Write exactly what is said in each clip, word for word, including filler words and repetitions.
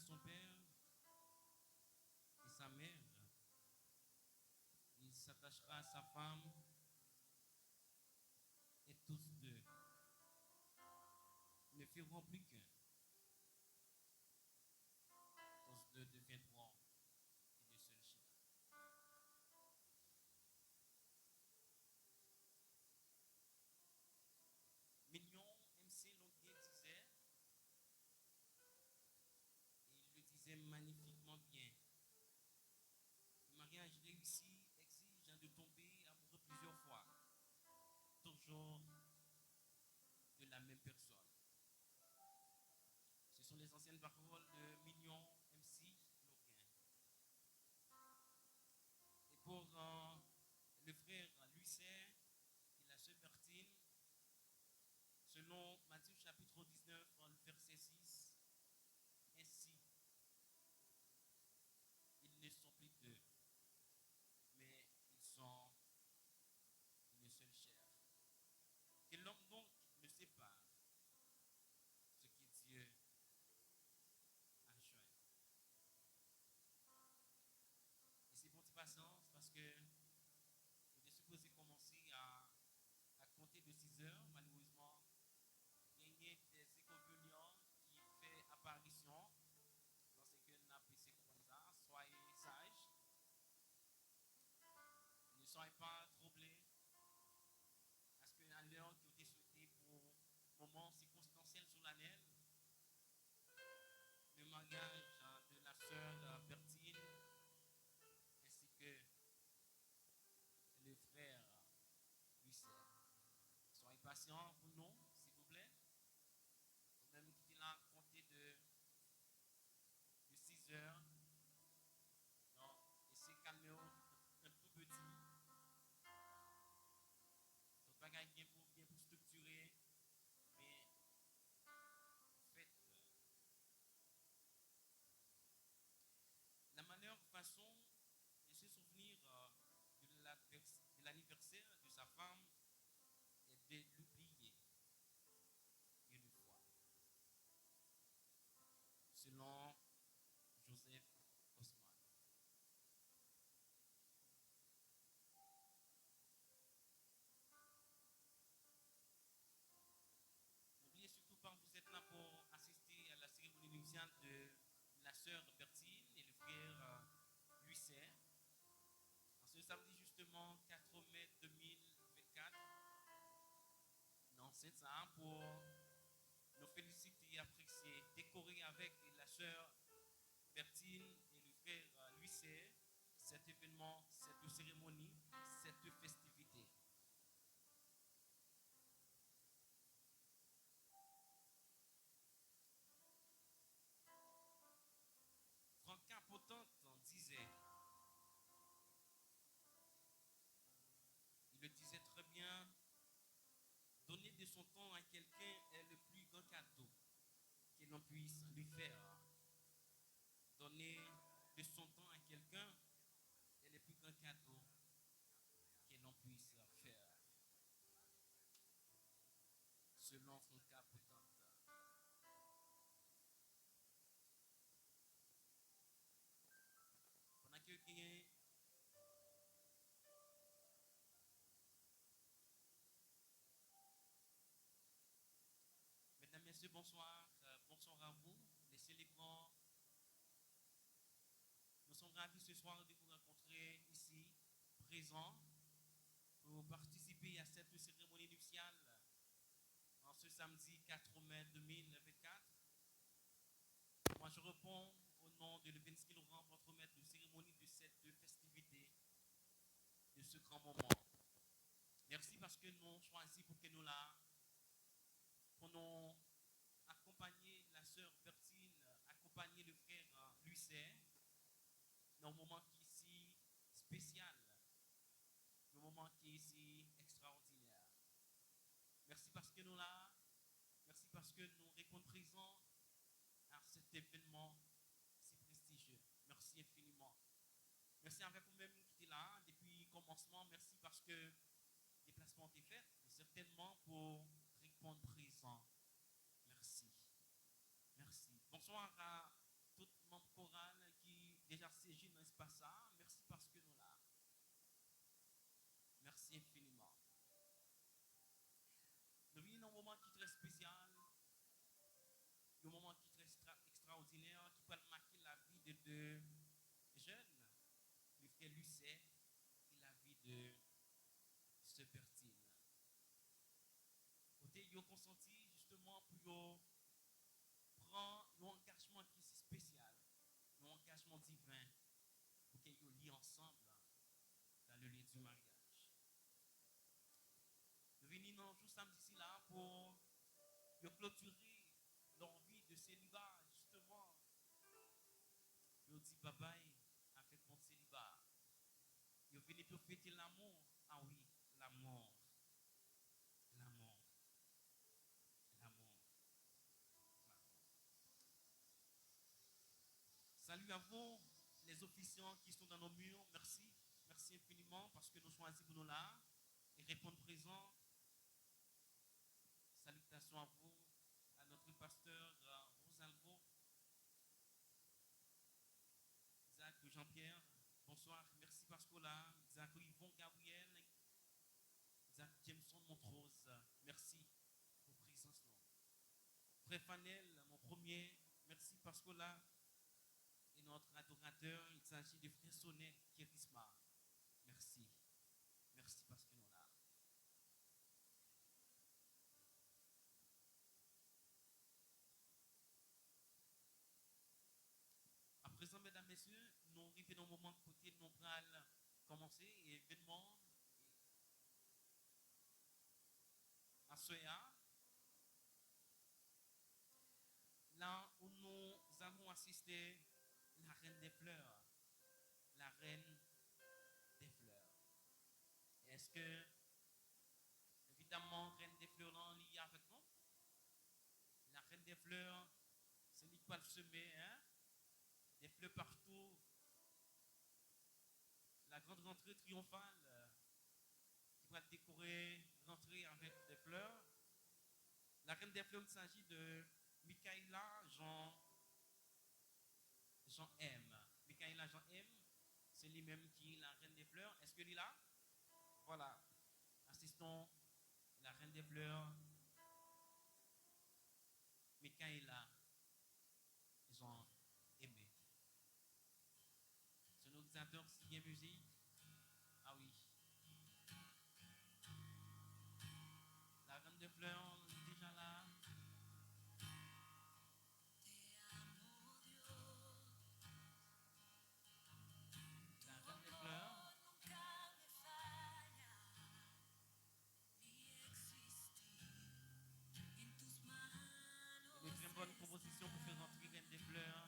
son père et sa mère. Il s'attachera à sa femme et tous deux ne feront plus qu'un. Tous deux deviendront une seule chair. Mignon M C Longué disait, et il le disait magnifiquement bien, le mariage réussi exige de tomber amoureux plusieurs fois, toujours de la même personne. Ce sont les anciennes paroles de Mignon M C Longué. Et pour euh, le frère Louis Serre et la sœur Bertine, selon Matthieu chapitre dix-neuf, le verset six, ainsi, ils ne sont plus deux, mais ils sont une seule chair. Que l'homme donc ne sépare ce que Dieu a joint. E se pou yon ti pasyans, paske nou te sipoze kòmanse a, a konte de sizè. Malerezman, genyen de enkonvenyan ki fè aparisyon. Paske n ap eseye konprann sa. Soyez sages. Ne soyez pas troublés. Paske a lè ke w te swete pou moman sikonstansyèl solanèl, le mariage de la sœur Bertine ainsi que le frère Lucien. Soyez patient pour nous, s'il vous plaît. Ou menm ki te la konte de, de sizè. Donk, eseye kalme w un tout petit. Tout bagay gen pou, gen pou striktire. Men, fèt, euh, la meilleure façon de se souvenir euh, de l'advers- de l'anniversaire de sa femme est de l'oublier une fois, selon Joseph Osman. N'oubliez surtout pas, vous êtes là pour assister à la cérémonie nuptiale de la sœur Bertine et le frère euh, Lucien. En ce samedi justement quatre mai deux mille vingt-quatre, nan Sent Sa, pour nous féliciter et apprécier, décorer avec la sœur Bertine et le frère euh, Lucien cet événement, cette cérémonie, cette festivité. Franca Potente disait, il le disait très bien, donner de son temps à quelqu'un est le plus grand cadeau que l'on puisse lui faire. Donner de son temps à quelqu'un est le plus grand cadeau que l'on puisse faire. Selon Franca Potente. Pandan ke genyen Mesdames, Messieurs, bonsoir. Euh, bonsoir à vous, les célébrants. Nous sommes ravis ce soir de vous rencontrer ici, présents, pour participer à cette cérémonie nuptiale en ce samedi quatre mai deux mille vingt-quatre. Moi, je réponds au nom de Levinsky Laurent, votre maître de cérémonie de cette festivité, de ce grand moment. Mèsi paske nou chwazi pou ke nou la, pou nou akonpaye la sè Bertine, akonpaye le frè Louis Serre, nan yon moman ki si espesyal, yon moman ki si ekstraòdinè. Mèsi paske nou la, mèsi paske nou reponn prezan à cet événement si prestigieux. Merci infiniment. Mèsi avèk ou menm ki te la depi kòmansman. Mèsi paske deplasman an te fèt, men sètènman pou reponn prezan. Mèsi. Mèsi. Bonsoir à toutes babay avèk bon seliba. Yo vini pou fete lanmou. Ah wi, lanmou. Lanmou. Lanmou. Lanmou. Salut à vous, les officiants qui sont dans nos murs. Merci. Merci infiniment parce que nou chwazi pou nou la e reponn prezan. Salutations à vous, à notre pasteur euh, Rosalvo, Isaac Jean-Pierre. Bonsoir, merci parce que là, Isaac Yvon Gabriel, Isaac Jameson Montrose, merci pour présence. Frère Fanel, mon premier, merci parce que là, et notre adorateur, il s'agit de Frère Sonnet Kérisma. Merci. Merci parce que nous là. Aprezan, medam, mesye, nou rive nan moman kote nou pral kòmanse evenman aswè a. Là où nous allons assister la reine des fleurs. La reine des fleurs. Est-ce que, évidemment, reine des fleurs, là, il y a avec nous? La reine des fleurs, c'est lui qui va semer, hein? Des fleurs partout. La grande rentrée triomphale, euh, qui va décorer l'entrée avec des fleurs. La reine des fleurs, il s'agit de Michaela Jean, Jean M. Michaela Jean M, c'est lui-même qui est la reine des fleurs. Est-ce que lui là? Voilà. Assistons la reine des fleurs, Michaela Jean Aimé. Sonorizatè, si gen mizik. Ah wi. La reine des fleurs, li deja la. La reine des fleurs. Une très bonne proposition pour faire rentrer Reine des Fleurs.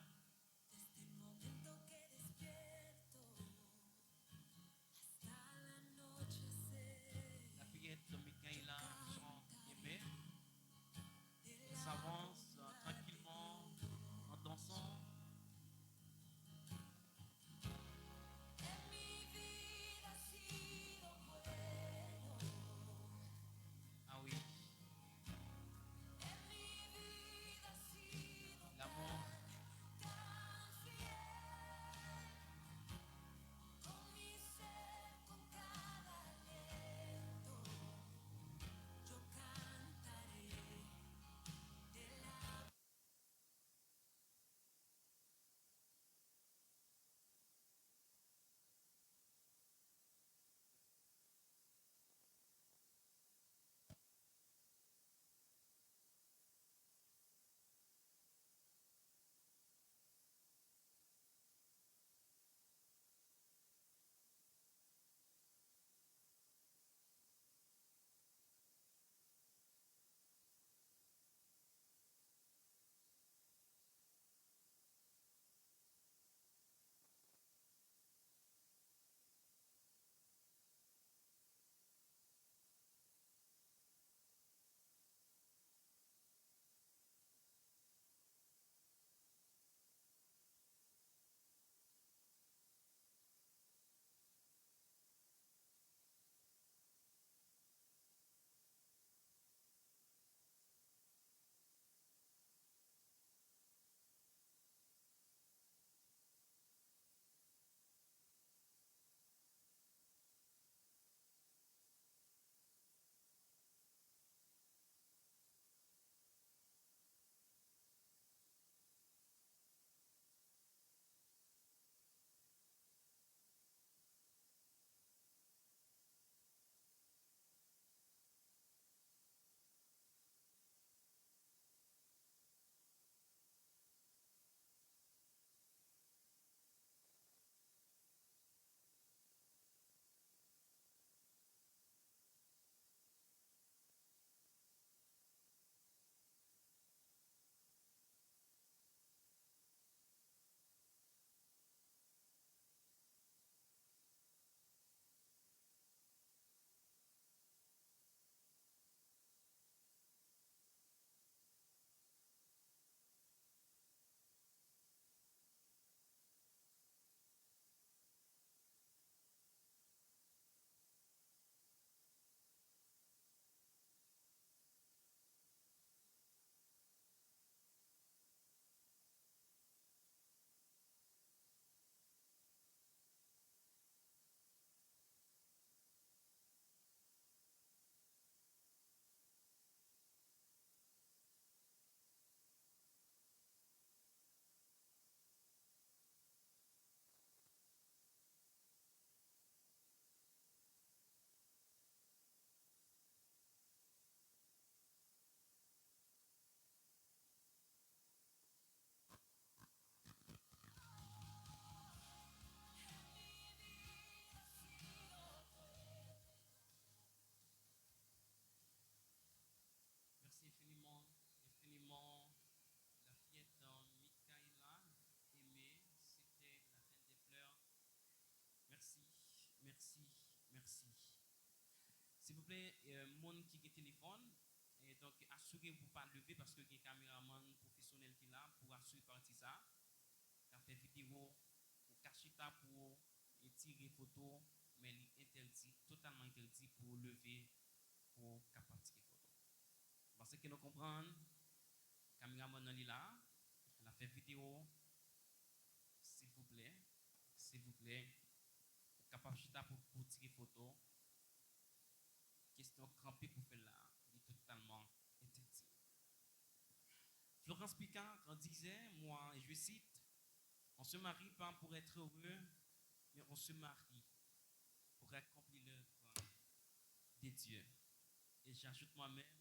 Souple, euh, moun ki gen telefòn, e donk asire w pou pa leve paske gen kameramann pwofesyonèl ki la pou asire pati sa. Ka fè videyo, ou ka chita pou ou tire foto, men li entèdi, totalman entèdi pou ou leve pou ou kapab tire foto. Paske nou konprann, kameramann nan li la, l ap fè videyo, silvouplè, silvouplè, ou kapab chita pou, pou tire foto. Kesyon kanpe pou fè l la, li totalman entèdi. Florence Picard disait, moi, et je cite, on se marie pas pour être heureux, mais on se marie pour accomplir l'œuvre de Dieu. Et j'ajoute moi-même,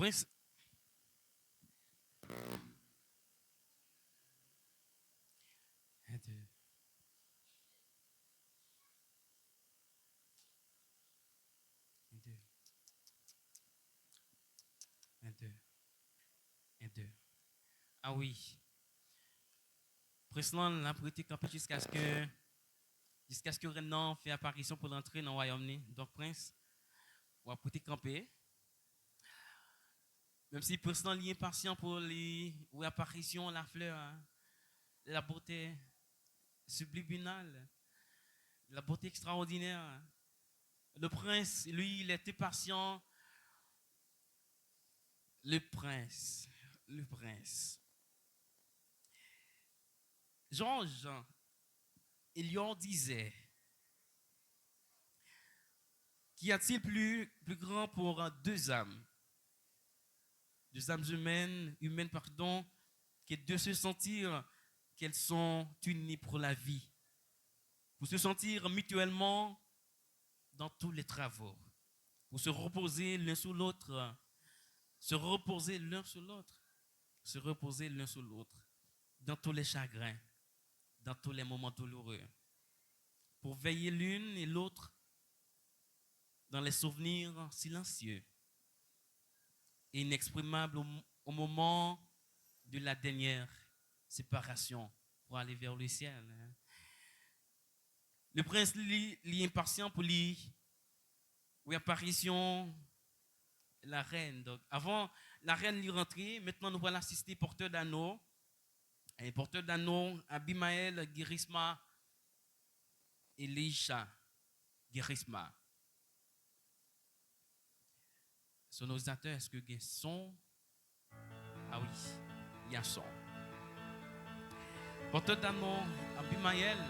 Prens. En, de. En, de. En, de. En, de. Ah wi. Prens lan, l ap rete kanpe jiskaske, jiskaske rèn nan fè aparisyon pou l antre nan wayòm li. Donk, prens, w ap rete kanpe. Menm si prens lan li enpasyan pou li wè aparisyon laflè, la beauté subliminale, la beauté extraordinaire, le prince, lui, il est impatient. Le prince, le prince. Georges Eliot disait, qu'y a-t-il plus, plus grand pour deux âmes, deux âmes humaines, humaines, pardon, que de se sentir qu'elles sont unies pour la vie, pour se sentir mutuellement dans tous les travaux, pour se reposer l'un sur l'autre, se reposer l'un sur l'autre, se reposer l'un sur l'autre, dans tous les chagrins, dans tous les moments douloureux, pour veiller l'une et l'autre dans les souvenirs silencieux et inexprimables au, au moment de la dernière séparation pour aller vers le ciel, hein. Le prince, li, li enpasyan pou li wè aparisyon la reine. Donk, avan la reine li rantre, mentnan nou pral asiste porteur d'anneau. E porteur d'anneau, Abimael, Gerisma, Elisha, Gerisma. Sonorizateur, èske gen son? Ah wi, y a son. Porteur d'anneau, Abimael,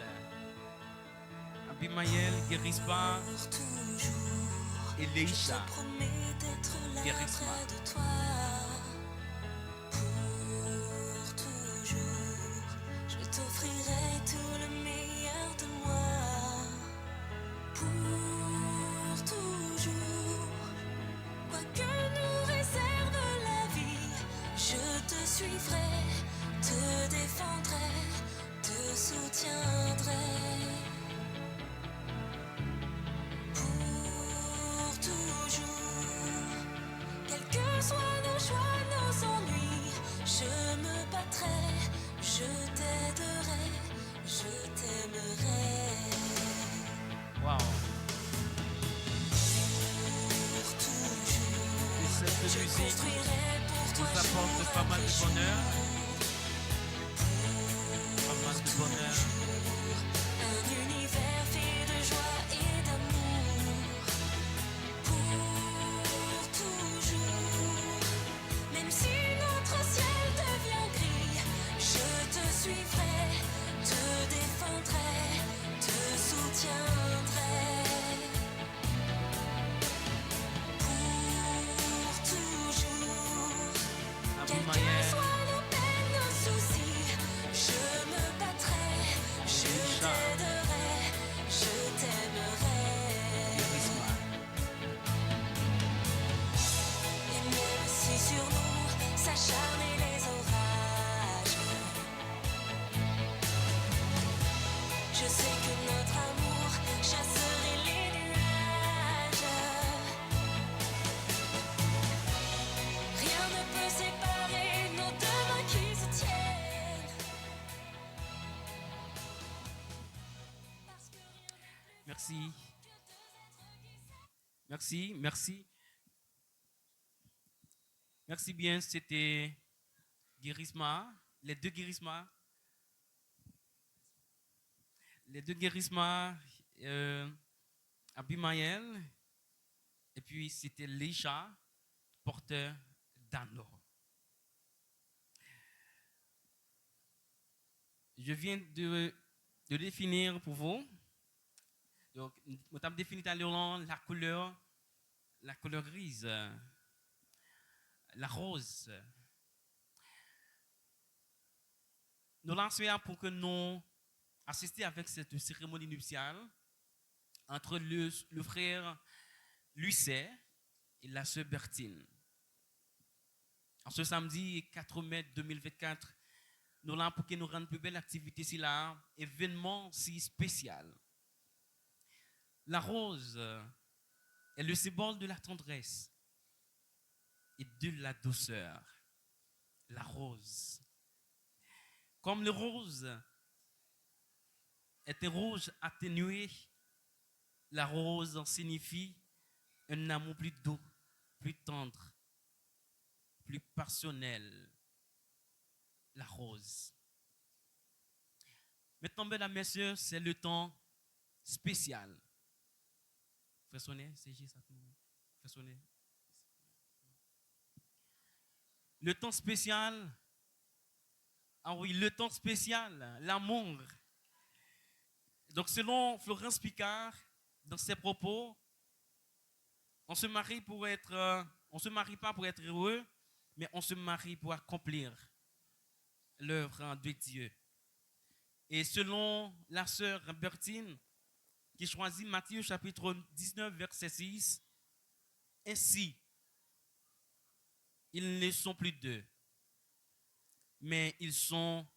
Abimael, Gerisma, Elisha, Gerisma. Pour toujours, je t'offrirai tout le meilleur de moi. Pour toujours, quoi que nous réserve la vie, je te suivrai, te défendrai, te soutiendrai. Pour toujours, quels que soient nos choix, nos ennuis, je me battrai, je t'aiderai, je t'aimerai. Wow. Pour toujours, je construirai pour toi jour après jour. Pas mal de bonheur. Un univers fait de joie et d'amour. Pour toujours, même si notre ciel devient gris, je te suivrai, te défendrai, te soutiendrai. Pour toujours, quels que soient nos peines, nos soucis, je me battrai, je t'aiderai, je t'aimerai. Et même si sur nous s'acharnent les orages, je sais que notre amour chassera les nuages. Rien ne peut séparer nos deux mains qui se tiennent. Merci. Merci, merci. Merci bien, c'était Gerisma, les deux Gerisma. Les deux Gerisma, euh, Abimael, et puis c'était Elisha, porteur d'anneau. Je viens de, de définir pour vous. Donk, mwen t ap defini talè a la couleur, la couleur grise, euh, la rose. Nou la aswè a pou ke nou asiste avèk cette cérémonie nuptiale entre le, le frère Lucet et la sœur Bertine. An se samdi quatre mai deux mille vingt-quatre, nou la pou ke nou rann pli bèl aktivite sila, evènman si espesyal. La rose est le symbole de la tendresse et de la douceur. La rose. Comme le rose est un rouge atténué, la rose signifie un amour plus doux, plus tendre, plus passionnel. La rose. Maintenant, mesdames, messieurs, c'est le temps spécial. Fè sonnen, se je sa tou. Fè sonnen. Le temps spécial. Ah oui, le temps spécial, l'amour. Donc, selon Florence Picard, dans ses propos, on se marie pour être, euh, on se marie pas pour être heureux, mais on se marie pour accomplir l'œuvre de Dieu. Et selon la sœur Bertine, qui choisit Matthieu chapitre dix-neuf, verset six, ainsi, ils ne sont plus deux, mais ils sont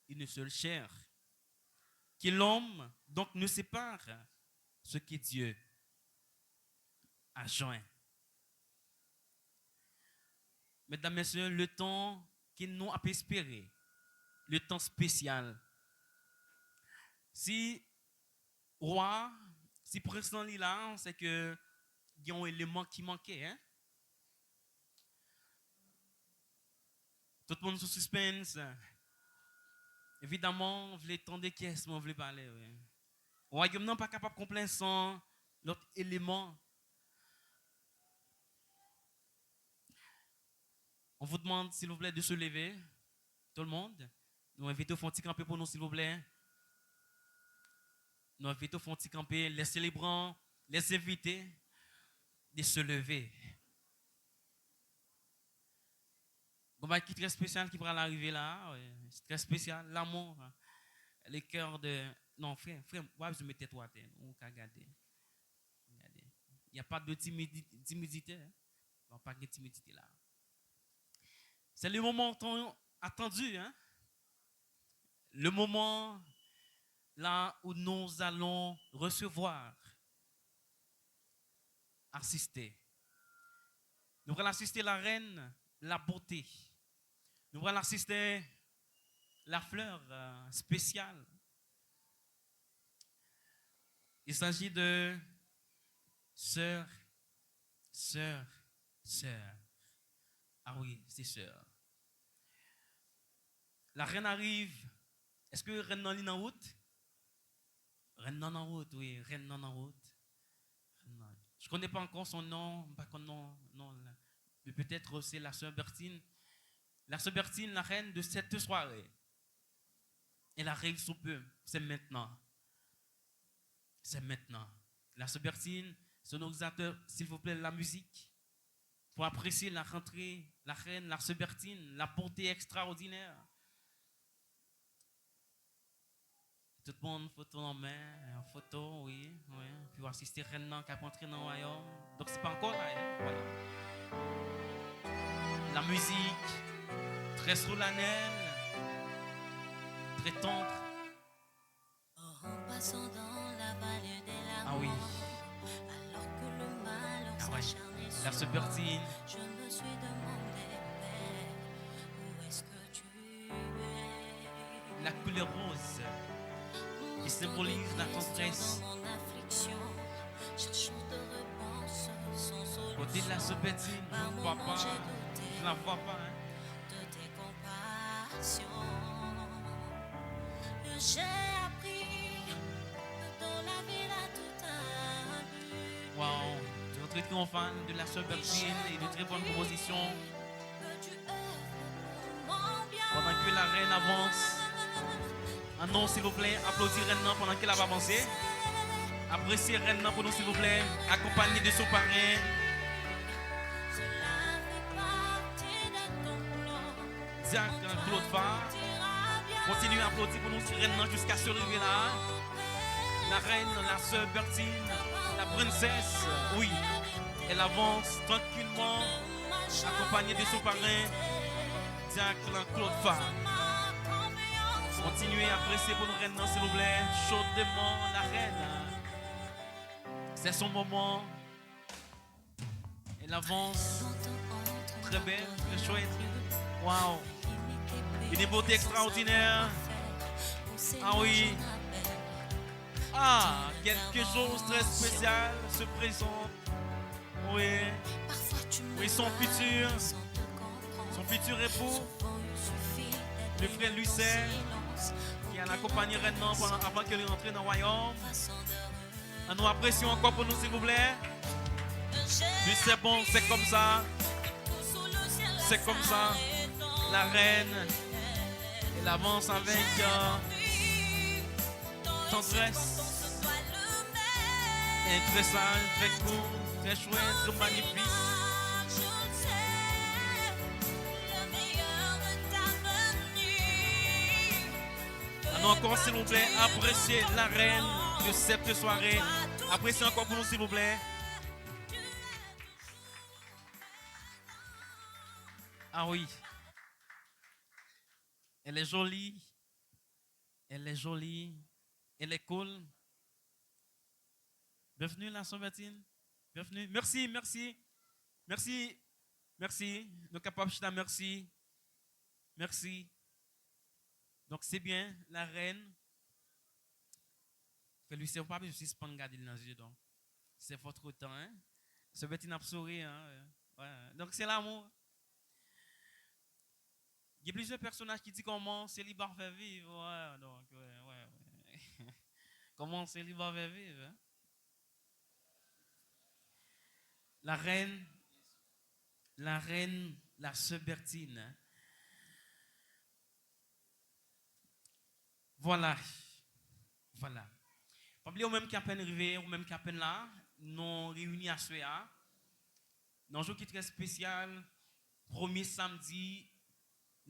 une seule chair. Que l'homme donc ne sépare ce que Dieu a joint. Medam, mesye, letan ke nou ap espere, letan espesyal. Si wa, si prens lan li la, se ke gen yon eleman ki manke, en. Tout moun sou sispens. Evidaman, w vle tande kiyès mwen vle pale, wi. Wayòm nan pa kapab konplen san lòt eleman. On vous demande, s'il vous plaît, de se lever. Tout le monde. Nou envite w fè yon ti kanpe pou nou, silvouplè. Nou envite w fè yon ti kanpe. Les célébrants, les invités de se lever. Gon bagay ki trè espesyal ki pral arive la, wi. Trè espesyal, l'amour, le cœur de, non, frè, frè, w ap met tèt ou atè, ou ka gade. Gade. Y a pas de timidi-, timidité, hein. Bon, pa gen timidite la. C'est le moment tant attendu, hein. Le moment là où nous allons recevoir, assister. Nou pral asiste la reine, la beauté. Nou pral asiste la fleur, euh, spéciale. Il s'agit de sœur, sœur, sœur. Ah oui, c'est sœur. La reine arrive. Èske rèn nan li nan wout? Rèn nan nan wout, wi, rèn nan nan wout. Rèn nan. Je connais pas encore son nom, m pa konn non, non l. Mais peut-être c'est la sœur Bertine. La sœur Bertine, la reine de cette soirée. Elle arrive sous peu. C'est maintenant. C'est maintenant. La sœur Bertine, sonorisatè, s'il vous plaît, la musique. Pour apprécier la rentrée, la reine, la sœur Bertine, la beauté extraordinaire. Tout moun, foto nan men, yon foto, wi, wi. Pou asiste rèn nan k ap antre nan wayòm. Donk, se pa ankò la, hein, wayòm. La musique, très solennelle, très tendre. Ah oui. Ah ouais. La sœur Bertine. La couleur rose qui symbolise la tendresse. Côté de la sœur Bertine, je ne vois pas, je la vois pas, hein. Wow, notre triomphe de la sœur Bertine et de très bonnes propositions. Pandan ke la reine avance, ann nou, silvouplè, aplodi rèn nan pandan ke l ap avanse. Apresye rèn nan pou nou, silvouplè. Akonpanye de son parenn, Diak Claude Fa. Kontinye aplodi pou nou rèn nan jiskaske l rive la. La reine, la sœur Bertine, la princesse, oui, elle avance tranquillement. akonpanye de son parenn, Dyak Claude Fa. Kontinye apresye pou nou rèn nan, silvouplè. Chaudement la reine. C'est son moment. Elle avance. Très belle, très chouette. Waouh. Une beauté extraordinaire. Ah oui. Ah, quelque chose de très spécial se présente. Oui. Oui, son futur. Son futur époux. Le frère Lucien, qui a accompagné Renan pendant, avant qu'elle rentre dans le royaume. Ann nou apresye ankò pou nou, silvouplè. Wi, c'est bon, c'est comme ça. C'est comme ça. La reine, elle avance avec euh, tendresse. Et très sage, très cool, très chouette, très magnifique. Ann nou ankò, silvouplè, apresye la reine de cette soirée. Apresye ankò pou nou, silvouplè. Ah oui. Elle est jolie. Elle est jolie. Elle est cool. Bienvenue, la sœur Bertine. Bienvenue. Merci, merci. Merci. Merci. Nou kapab chita, merci. Merci. Donk, se byen, la reine. Frè Lucien, ou pa bezwen sispann gade l nan zye, donk. C'est votre temps, hein? Sè Bertine ap souri, hein? Ouais. Donk, se lanmou. Gen plizyè pèsonaj ki di kòman seliba fè viv. Ouais, donk, ouais, ouais, ouais. Kòman seliba fè viv, hein? La reine, la reine, la sœur Bertine. Voilà. Voilà. Pa bliye ou menm ki apèn rive, ou menm ki apèn la, nou reyini aswè a. Nan jou ki trè espesyal, premye samdi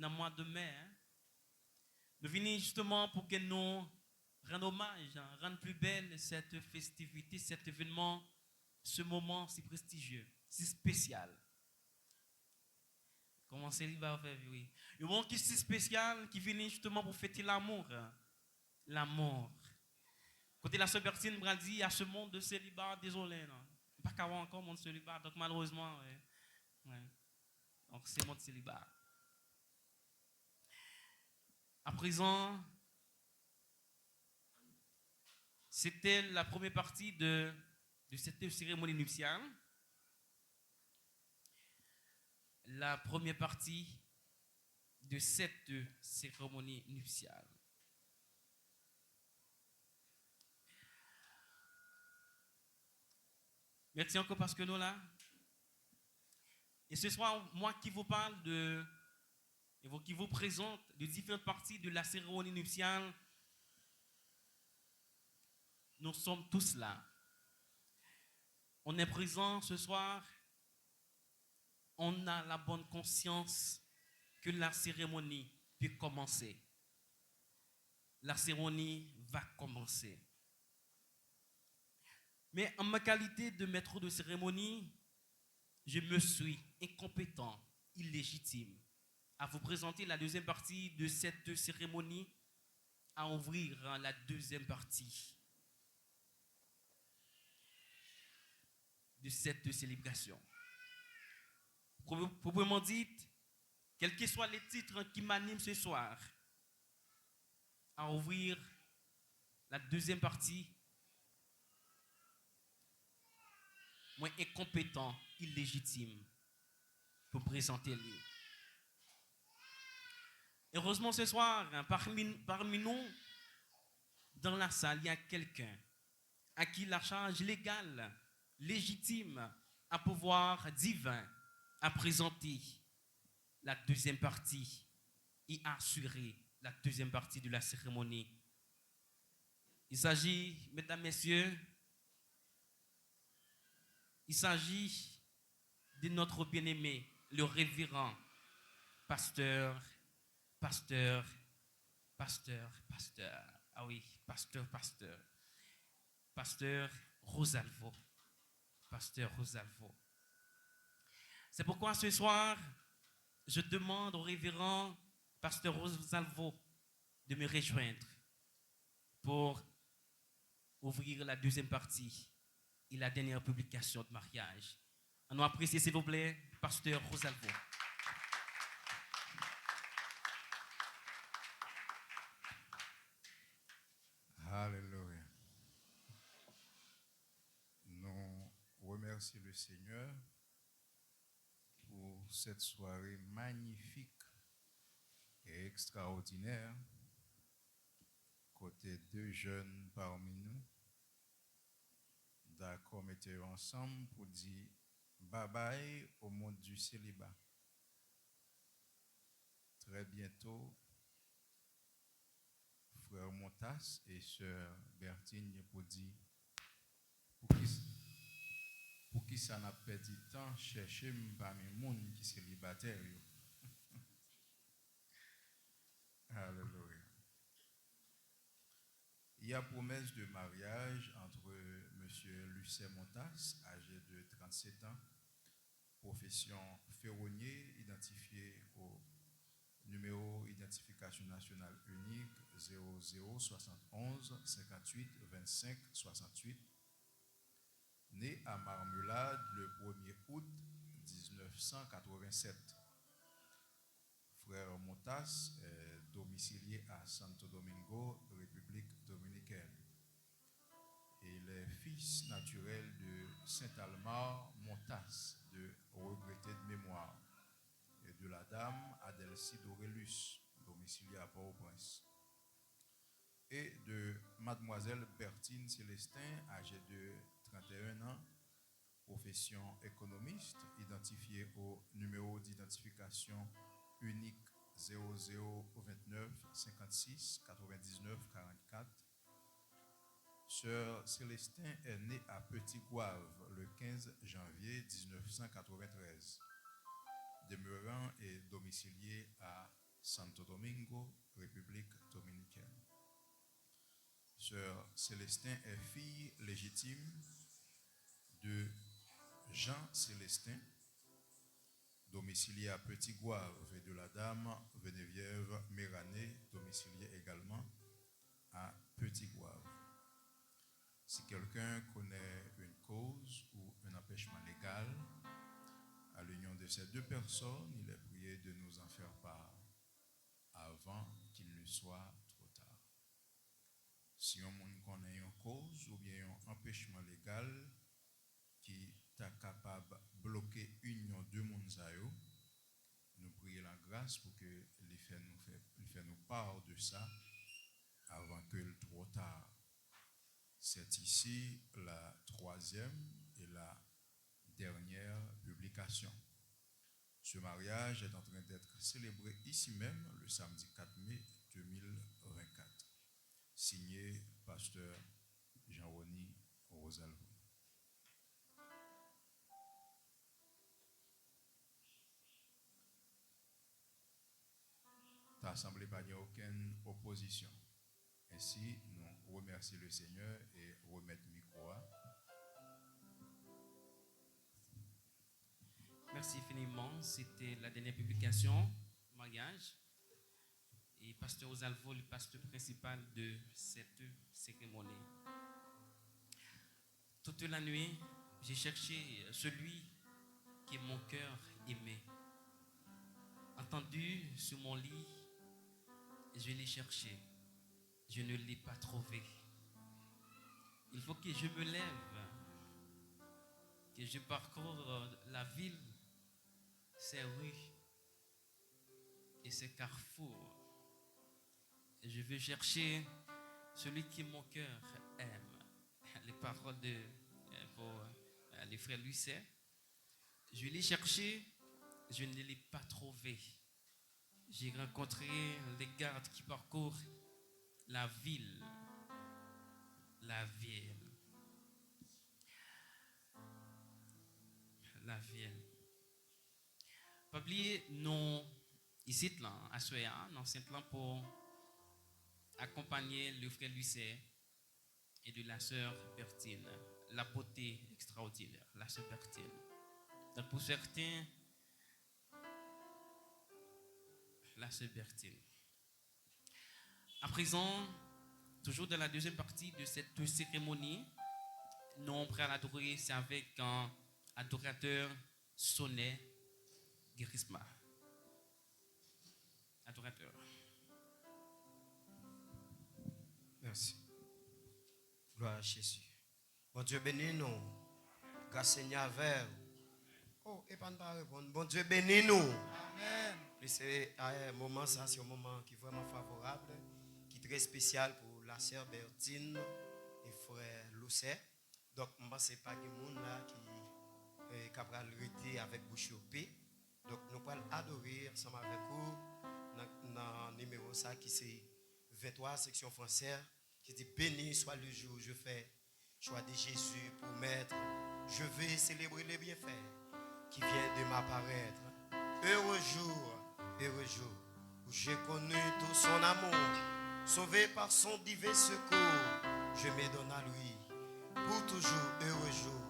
nan mwa de mè, hein. Nou vini jisteman pou ke nou rann omaj, hein, rann pli bèl cette festivité, cet événement, ce moment si prestigieux, si spécial. Kòman seliba fè viv, wi. Yon moman ki si espesyal, ki vini jisteman pou fete lanmou, hein. Lanmou. Kote la sè Bertine pral di, à ce monde de célibat, désolé, non. M pa ka wè ankò mond seliba, donk malerezman, wi. Wi. Donk, se mond seliba. À présent, c'était la première partie de, de cette cérémonie nuptiale. La première partie de cette cérémonie nuptiale. Merci encore parce que nous là. Et ce soir, moi qui vous parle de, et vous, qui vous présente les différentes parties de la cérémonie nuptiale, nous sommes tous là. On est présents ce soir, on a la bonne conscience que la cérémonie peut commencer. La cérémonie va commencer. Mais en ma qualité de maître de cérémonie, je me suis incompétent, illégitime, à vous présenter la deuxième partie de cette cérémonie, à ouvrir la deuxième partie de cette célébration. Pro-, proprement dit, quel que soit le titre qui m'anime ce soir, à ouvrir la deuxième partie, mwen enkonpetan, ilejitim pou prezante li. Erezman, ce soir, parmi, parmi nous, dans la salle, il y a quelqu'un à qui la charge légale, légitime, à pouvoir divin, à présenter la deuxième partie et à assurer la deuxième partie de la cérémonie. Il s'agit, mesdames, messieurs, il s'agit de notre bien-aimé, le révérend pasteur, pasteur, pasteur, pasteur. Ah oui, pasteur, pasteur. Pasteur Rosalvo. Pasteur Rosalvo. C'est pourquoi ce soir, je demande au révérend pasteur Rosalvo de me rejoindre pour ouvrir la deuxième partie et la dernière publication de mariage. Ann nou apresye, silvouplè, Pastè Rosalvo. Alelouya. Nous remercions le Seigneur pour cette soirée magnifique et extraordinaire, kote de jeunes parmi nous d'accord mete yo ansanm pour dire bye bye au monde du célibat. Très bientôt, frère Montas et sœur Bertine pour dire pour qui, pour qui ça n'a perdu temps chercher parmi monde qui célibataire. Alléluia. Il y a promesse de mariage entre M. Lucet Montas, âgé de trente-sept ans, profession ferronnier, identifié au numéro identification nationale unique zéro zéro soixante onze cinquante huit vingt cinq soixante huit, né à Marmelade le premier août dix-neuf cent quatre-vingt-sept. Frère Montas est domicilié à Santo Domingo, République dominicaine. Il est fils naturel de Saint Almar Montas, de regretté de mémoire, et de la dame Adelcy Dorelus, domiciliée à Port-au-Prince, et de mademoiselle Bertine Célestin, âgée de trente et un ans, profession économiste, identifiée au numéro d'identification unique zéro zéro vingt-neuf cinquante-six quatre-vingt-dix-neuf quarante-quatre. Sœur Célestin est née à Petit Goâve le quinze janvier dix-neuf cent quatre-vingt-treize, demeurant et domiciliée à Santo Domingo, République dominicaine. Sœur Célestin est fille légitime de Jean Célestin, domicilié à Petit Goâve, et de la dame Geneviève Mérané, domiciliée également à Petit Goâve. Si quelqu'un connaît une cause ou un empêchement légal à l'union de ces deux personnes, il est prié de nous en faire part avant qu'il ne soit trop tard. Si yon moun konnen yon koz oubyen yon anpechman legal ki ta kapab bloke inyon de moun sa yo, nou priye l an gras pou ke li fè nou fè, li fè nou part de sa avant que l trop tard. C'est ici la troisième et la dernière publication. Ce mariage est en train d'être célébré ici même le samedi quatre mai deux mille vingt-quatre. Signé Pasteur Jean-Rony Rosalvo. Ta sanble pa gen okenn opozisyon. Ensi, nou remèsye le Senyè e remèt mikwo a. Merci infiniment. C'était la dernière publication, mariage. Et Pasteur Rosalvo, le pasteur principal de cette cérémonie. Toute la nuit, j'ai cherché celui que mon cœur aimait. Entendu sur mon lit, je l'ai cherché. Je ne l'ai pas trouvé. Il faut que je me lève, que je parcours la ville, ses rues et ses carrefours. Je veux chercher celui que mon cœur aime. Les paroles de, euh, pour, euh, le frère Lucet. Je l'ai cherché, je ne l'ai pas trouvé. J'ai rencontré les gardes qui parcourent la ville. La ville. La ville. Pa bliye nou isit lan, aswè a, nan sent lan pou akonpanye le frè Lucet et de la sœur Bertine, la beauté extraordinaire, la sœur Bertine. Donc pour certains, la sœur Bertine. À présent, toujours dans la deuxième partie de cette cérémonie, nou pral adore, se avèk, euh, adoratè Sonè Guérisma. Adoratè. Mèsi. Glwa a Jezi. Bondye beni nou. Gras Senyè avè w. Oh, epa n pa reponn. Bondye beni nou. Amèn. E se, eh, moman sa, se yon moman ki vrèman favorab, ki trè espesyal pou la sè Bertine e frè Loucet. Donk, m panse pa gen moun la ki, eh, ka pral rete avèk bouch yo pe. Donk, nou pral adore ansanm avèk ou nan, nan nimewo sa ki se venntwa, seksyon fransè, ki di, Béni soit le jour où je fais choix de Jésus pour maître. Je vais célébrer les bienfaits qui viennent de m'apparaître. Heureux jour, heureux jour, où j'ai connu tout son amour. Sauvé par son divin secours, je me donne à lui pour toujours. Heureux jour,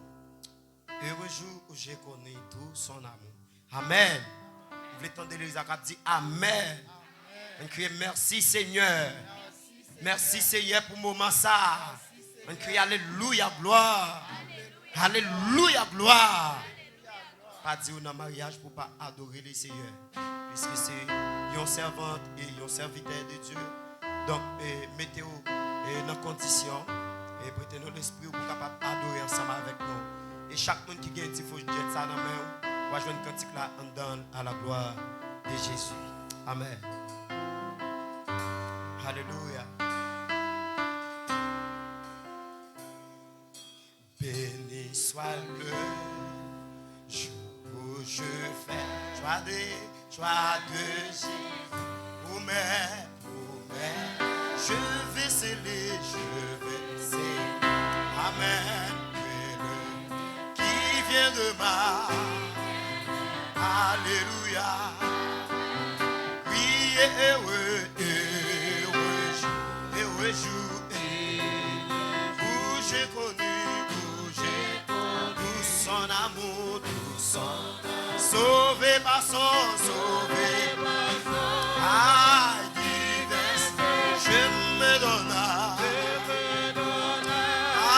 heureux jour où j'ai connu tout son amour. Amèn. M vle tande legliz la k ap di amèn. Ann kriye, mèsi Senyè. Mèsi Senyè pou moman sa. Ann kriye alelouya, glwa. Alelouya, glwa. Pa di w nan maryaj pou w pa adore le Senyè. Piske se yon sèvant e yon sèvitè de Dye. Donk, eh, mete w, eh, nan kondisyon, e prete nou lespri w pou w kapab adore ansanm avèk nou. E chak moun ki gen ti fouch djèt sa nan men w, w a jwenn kantik la anndan l, à la gloire de Jésus. Amèn. Alelouya. Béni soit le jour où je fais joie de, joie de Jésus. Promets, promets, je vais sceller, je vais sceller. Amen. Que le qui vient de ma. Alléluia. Oui, et heureux, heureux jour, heureux jour, où j'ai connu, où j'ai connu son amour, tout son amour. Sauvé par son, sauvé par son. Ah, divin, je me donne à, à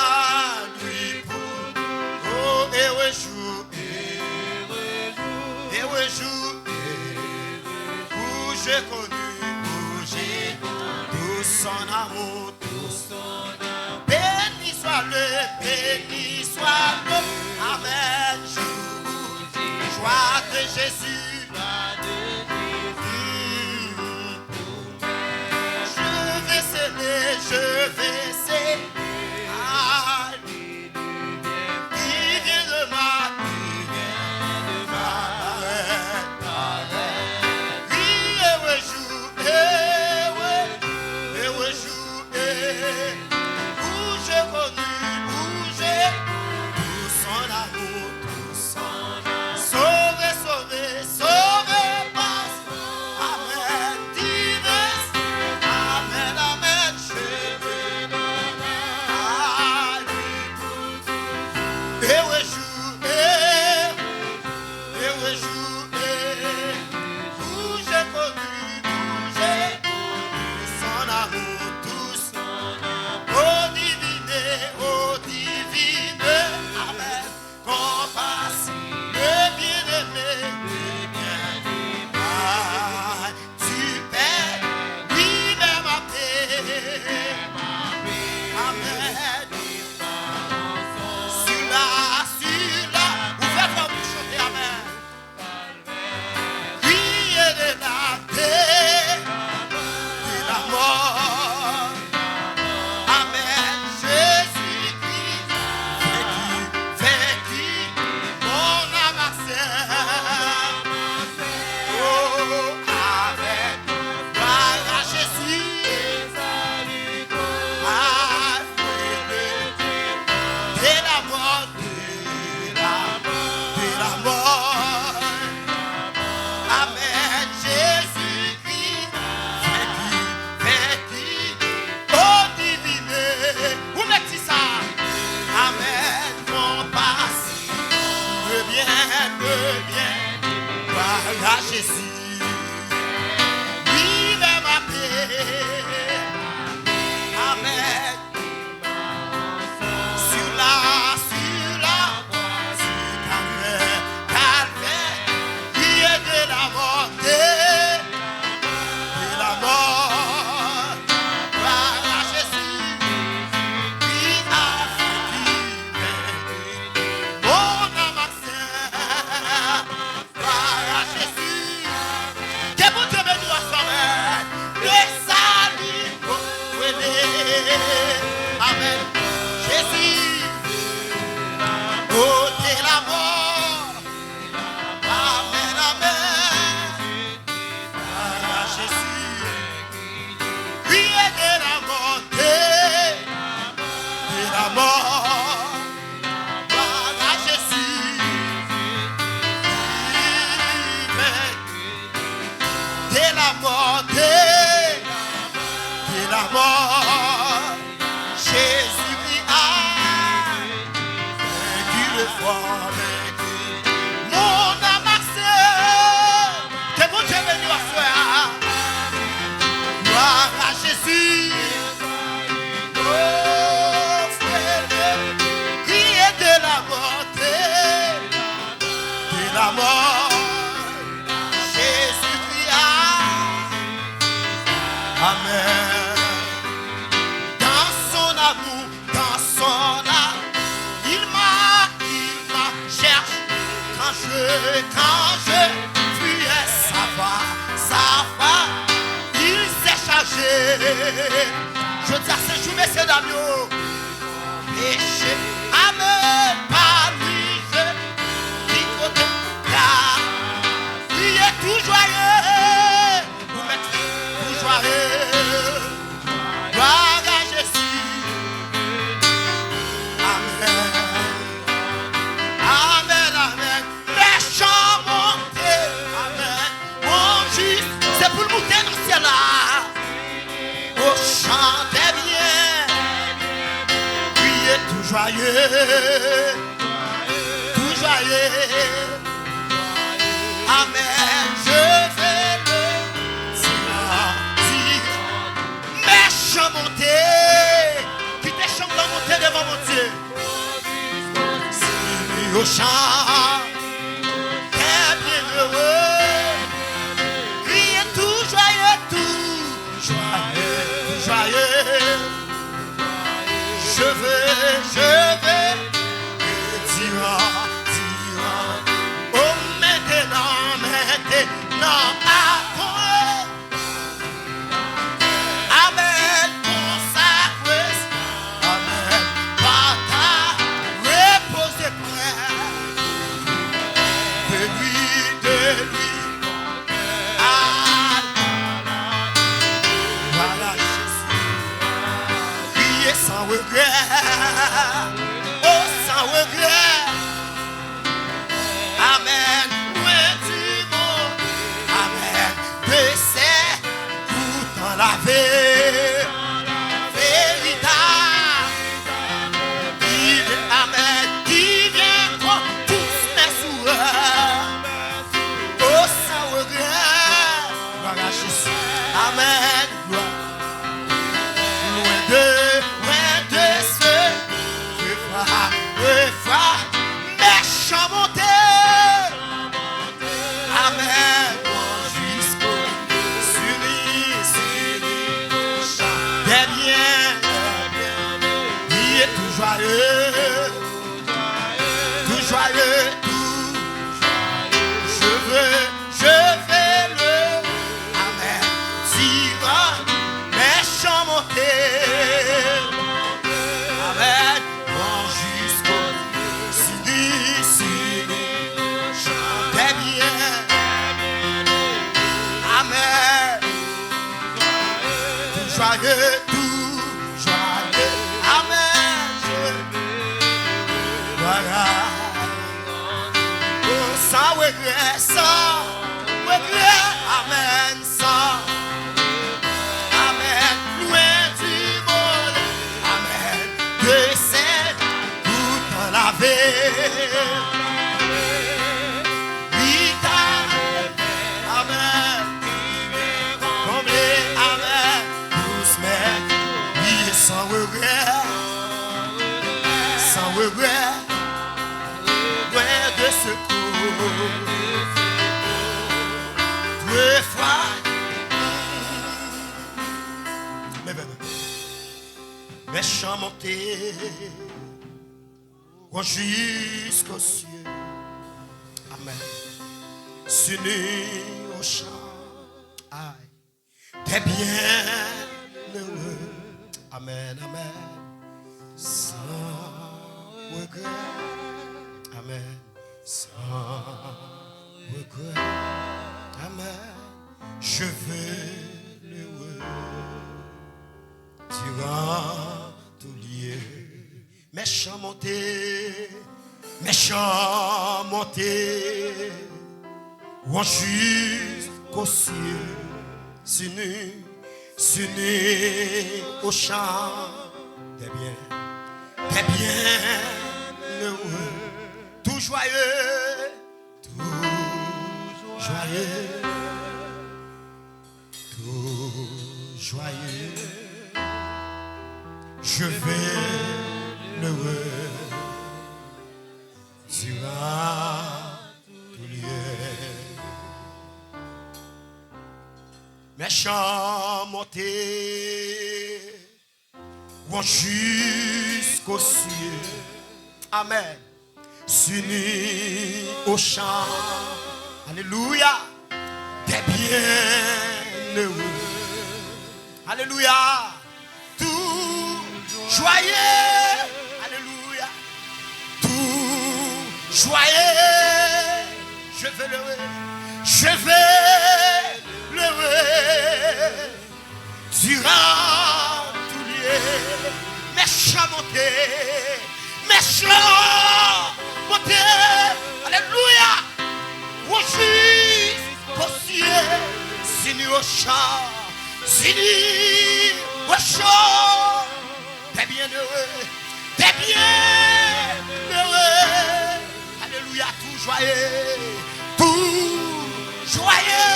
lui pour, oh, heureux jour, heureux jour, heureux jour, où j'ai connu, où j'ai connu tout son amour, tout son amour. Béni soit le, béni soit le, amen, jour, joie de Jésus. Mm. Je vais célébrer, je vais célébrer. Ah, qui vient de ma, qui vient de ma parole. Oui, heureux jour, heureux, heureux jour, eh, où j'ai connu, où j'ai connu son amour, tout son amour. Sauvé, sauvé, sauvé par son. Amen, divin. Amen, amen, je me donne à lui. Heureux jour, eh, heureux jour, eh, où j'ai connu, où j'ai connu son amour, tout son amour. Oh divine, oh divine, amen. Compassion, le bien-aimé, le bien-aimé. Ah, tu pèdes, libère ma paix. Amen. Sur la, sur la, ouvè vwa w pou chante, amen. Crier de la paix, de la mort. Amen. Jésus-Christ, vaincu, vaincu, mon adversaire. Oh, avec gloire à Jésus. Ah, de la mort, de la mort, de la mort. Amen, Jésus-Christ, vaincu, vaincu, oh divine. Ou mèt di sa. Amen, compassion, le bien, le bien, gloire à Jésus. Mon âme a célébré. Ke Bondye beni w aswè a. Gloire à Jésus. Oh, frè, crier de la mort, de la mort. Jésus cria. Amen. Dans son amour, dans son âme, il m'a, il m'a cherché. Quand je, quand je fuyais sa voix, sa voix, il s'est chargé. Jodi a se jou mesye dam yo. Péché, amen, pa lui je, ki kote la, crier tout joyeux. Ou mèt tou jwaye. Gloire à Jésus. Amen. Amen, amen. Mèchan monte. Amen. Bon, jis, se pou l moute nan syèl la. Au chant des biens. Crier tout joyeux. Tout joyeux. Amen. Je vais le dire, dire. Mèchan monte. Kite chanm nan monte devan Bondye. Sini au chant des bienheureux. Crier tout joyeux, tout joyeux, tout joyeux. Je veux, je veux, dira, dira. Oh, maintenant, maintenant, attends. Amen, consacré. Amen, pas ta reposer près de lui, de lui. Ah, voilà Jésus. Crier sans regret. Oh, sans regret. Amen. Lwen di mond. Amen. De sè poutan lave. Veritab. Ki vyen, amen. Ki vyen kon tous mes souhaits. Oh, sans regret. Gloire à Jésus. Amen. Gloire. Loin de, loin de ceux que fera, que fera mèchan monte. Amen. Jusqu'au sini, sini, des biens, il est tout joyeux, tout joyeux, tout joyeux. Je veux Je vais le, amen, dira, mèchan monte. Amen. Bon, jusqu'au sini, sini, des biens. Amen. Tout joyeux, tout joyeux. Amen. Je, voilà. Oh, sans regret, sans regret, amen, sans, amen, loin du monde, amen, de sè poutan lave. Li ta, amen, konble, amen, tous mes, li sans regret, sans regret. Loin de ce corps. Deux fois. Leve men. Mèchan monte. Gon jusqu'aux cieux. Amen. Sini au chant. Amen. Des bienheureux. Amen, amen. Sans regret. Amen. Sans regret. Amen. Je veux l'heureux durant tout lieu. Mèchan monte, mèchan monte, wan jiskosye, sini, sini ochan, dèbyen, dèbyen, ewe. Joyeux, tout joyeux, tout joyeux. Je veux l'heureux dira tout lieu. Mes chants monteront jusqu'aux cieux. Amen. S'unir au chant. Alléluia. Des bienheureux. Alléluia. Tout joyeux. Alléluia. Tout joyeux. Je veux l'heureux. Je veux l'heureux. Dira tout lieu. Mes chants monteront. Mes chants monteront. Alléluia. Au juste au ciel. S'unir au chant. S'unir au chant. Des bienheureux. Des bienheureux. Alléluia. Tout joyeux. Tout joyeux.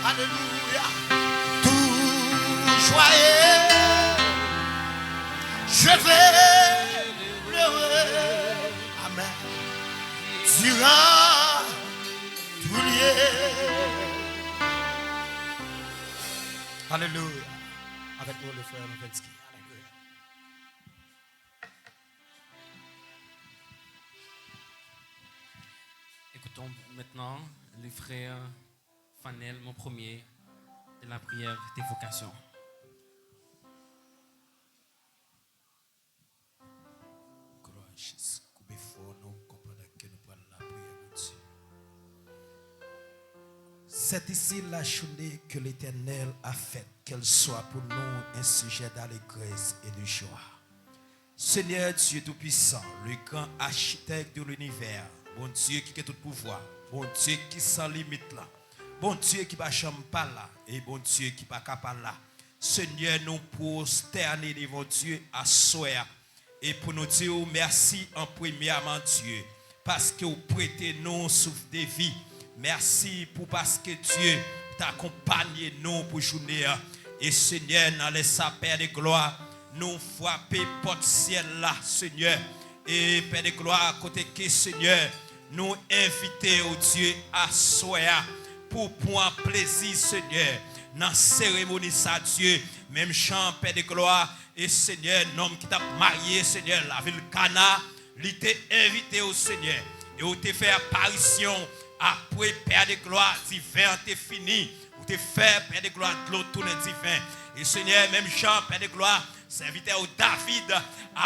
Alléluia. Tout joyeux. Je veux l'heureux. Amen. Dira tout lieu. Alléluia. Avec nous, le frère Lovenski. Alléluia. Écoutons maintenant le frère Fanel, mon premier, de la prière d'évocation. Glwa a Jezi. Koube fò nou, konprann ke nou pral lapriyè Bondye. C'est ici la journée que l'Éternel a faite, qu'elle soit pour nous un sujet d'allégresse et de joie. Senyè Dye Toupisan, le gran achitèk de linivè, Bondye ki gen tout pouvwa, Bondye ki san limit la, Bondye ki pa janm pa la, e Bondye ki pa ka pa la. Senyè, nou pwostène devan Dye aswè a, e pou nou di w mèsi an premyèman, Dye, paske w prete nou souf de vi. Mèsi pou paske Dye t akonpanye nou pou jounen an. E Senyè, nan lè sa, Pè de glwa, nou frape pòt syèl la, Senyè. E Pè de glwa, kote ke, Senyè, nou envite w, Dye, aswè a, pou pran plezi, Senyè, nan seremoni sa, Dye. Menm jan, Pè de glwa, e Senyè, nonm ki t ap marye, Senyè, lavil Kana, li te envite w, Senyè, e w te fè aparisyon apre, Pè de glwa, diven an te fini. Ou te fè, Pè de glwa, dlo tounen diven. E Senyè, menm jan, Pè de glwa, sèvitè w David,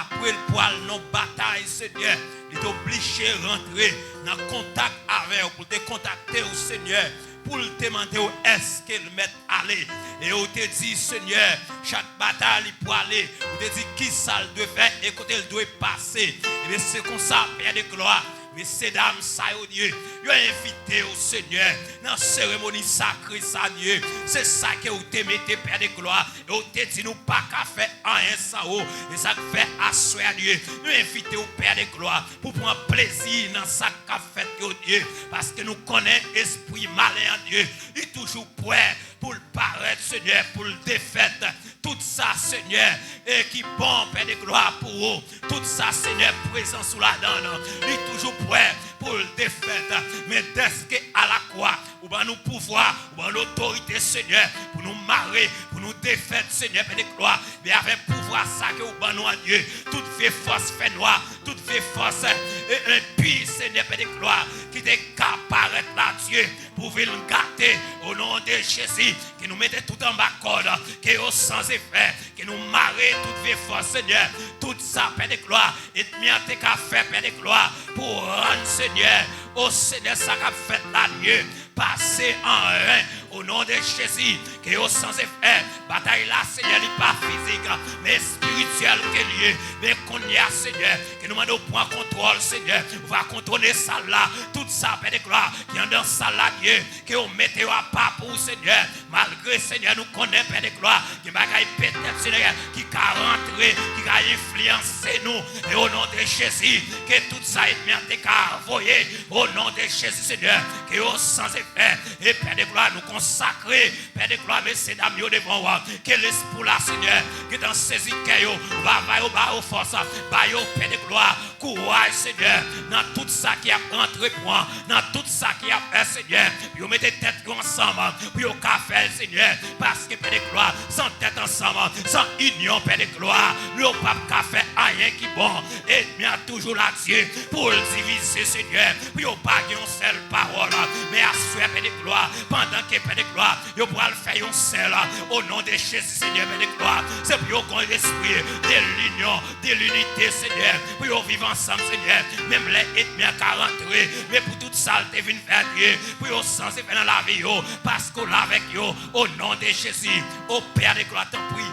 apre l pral nan batay, Senyè, li te oblije rantre nan kontak avè w, pou l te kontakte w, Senyè, pou l te mande w èske l mèt ale. E w te di, Senyè, chak batay li prale, ou te di kisa l dwe fè e kote l dwe pase. Ebyen, se konsa, Pè de glwa, mesye dam sa yo, Dye, yo envite w, Senyè, nan seremoni sakre sa, Dye. Se sa ke w te mete, Pè de glwa, e w te di nou pa ka fè anyen san ou. E sa k fè aswè a, Dye, nou envite w, Pè de glwa, pou pran plezi nan sa k ap fèt yo, Dye, paske nou konnen espri malen an, Dye, li toujou prè pou l parèt, Senyè, pou l defèt tout sa, Senyè, e ki bon, Pè de glwa, pou ou. Tout sa, Senyè, prezans ou ladan l, li toujou prè pou l defèt. Men dèske alakwa, ou ban nou pouvwa, ou ban nou otorite, Senyè, pou nou mare, pou nou defèt, Senyè, Pè de glwa. Men avèk pouvwa sa ke ou ban nou an, Dye, tout vye fòs fènwa, tout vye fòs, e, enpi, Senyè, Pè de glwa, ki te ka parèt la, Dye, pou vin gate, o non de Jezi, ke nou mete tout anba kòd, ke yo san efè, ke nou mare tout vye fòs, Senyè, tout sa, Pè de glwa, ènmi an te ka fè, Pè de glwa, pou rann, Senyè, o Senyè, sa k ap fèt la, Dye, pase an ren, O non de Jezi, ke yo san efè. Batay la, Senyè, li pa fizik, men espirityèl ke l ye. Men kounye a, Senyè, ke nou mande w pran kontwòl, Senyè. Ou va kontwole sal la. Tout sa, Pè de glwa, ki anndan sal la, Dye, ke w mete yo apa pou ou, Senyè. Malgre, Senyè, nou konnen, Pè de glwa, gen bagay petèt, Senyè, ki ka rantre, ki ka enfliyanse nou. E o non de Jezi, ke tout sa ènmi an te ka voye, o non de Jezi, Senyè, ke yo san efè. E Pè de glwa, nou konsakre, Pè de glwa, mesye dam yo devan w. Ke lespri w la, Senyè, gentan sezi kè yo, ou va ba yo, ba yo fòs, ba yo, Pè de glwa, kouraj, Senyè, nan tout sa ki ap antreprann, nan tout sa ki ap fè, Senyè, pou yo mete tèt yo ansanm, pou yo ka fè l, Senyè, paske, Pè de glwa, san tèt ansanm, san inyon, Pè de glwa, nou yo p ap ka fè anyen ki bon. Ènmi an toujou la, Dye, pou l divize, Senyè, pou yo pa gen yon sèl pawòl. Men aswè, Pè de glwa, pandan ke, Pè de glwa, yo pral fè yon sèl, o non de Jezi, Senyè, Pè de glwa, se pou yo gen yon lespri de linyon, de linite, Senyè, pou yo viv ansanm, Senyè, menm lè ènmi an ka rantre, men pou tout sa l te vin fè, Dye, pou yo san efè nan lavi yo, paske w la avèk yo, o non de Jezi, o Pè de glwa, tanpri,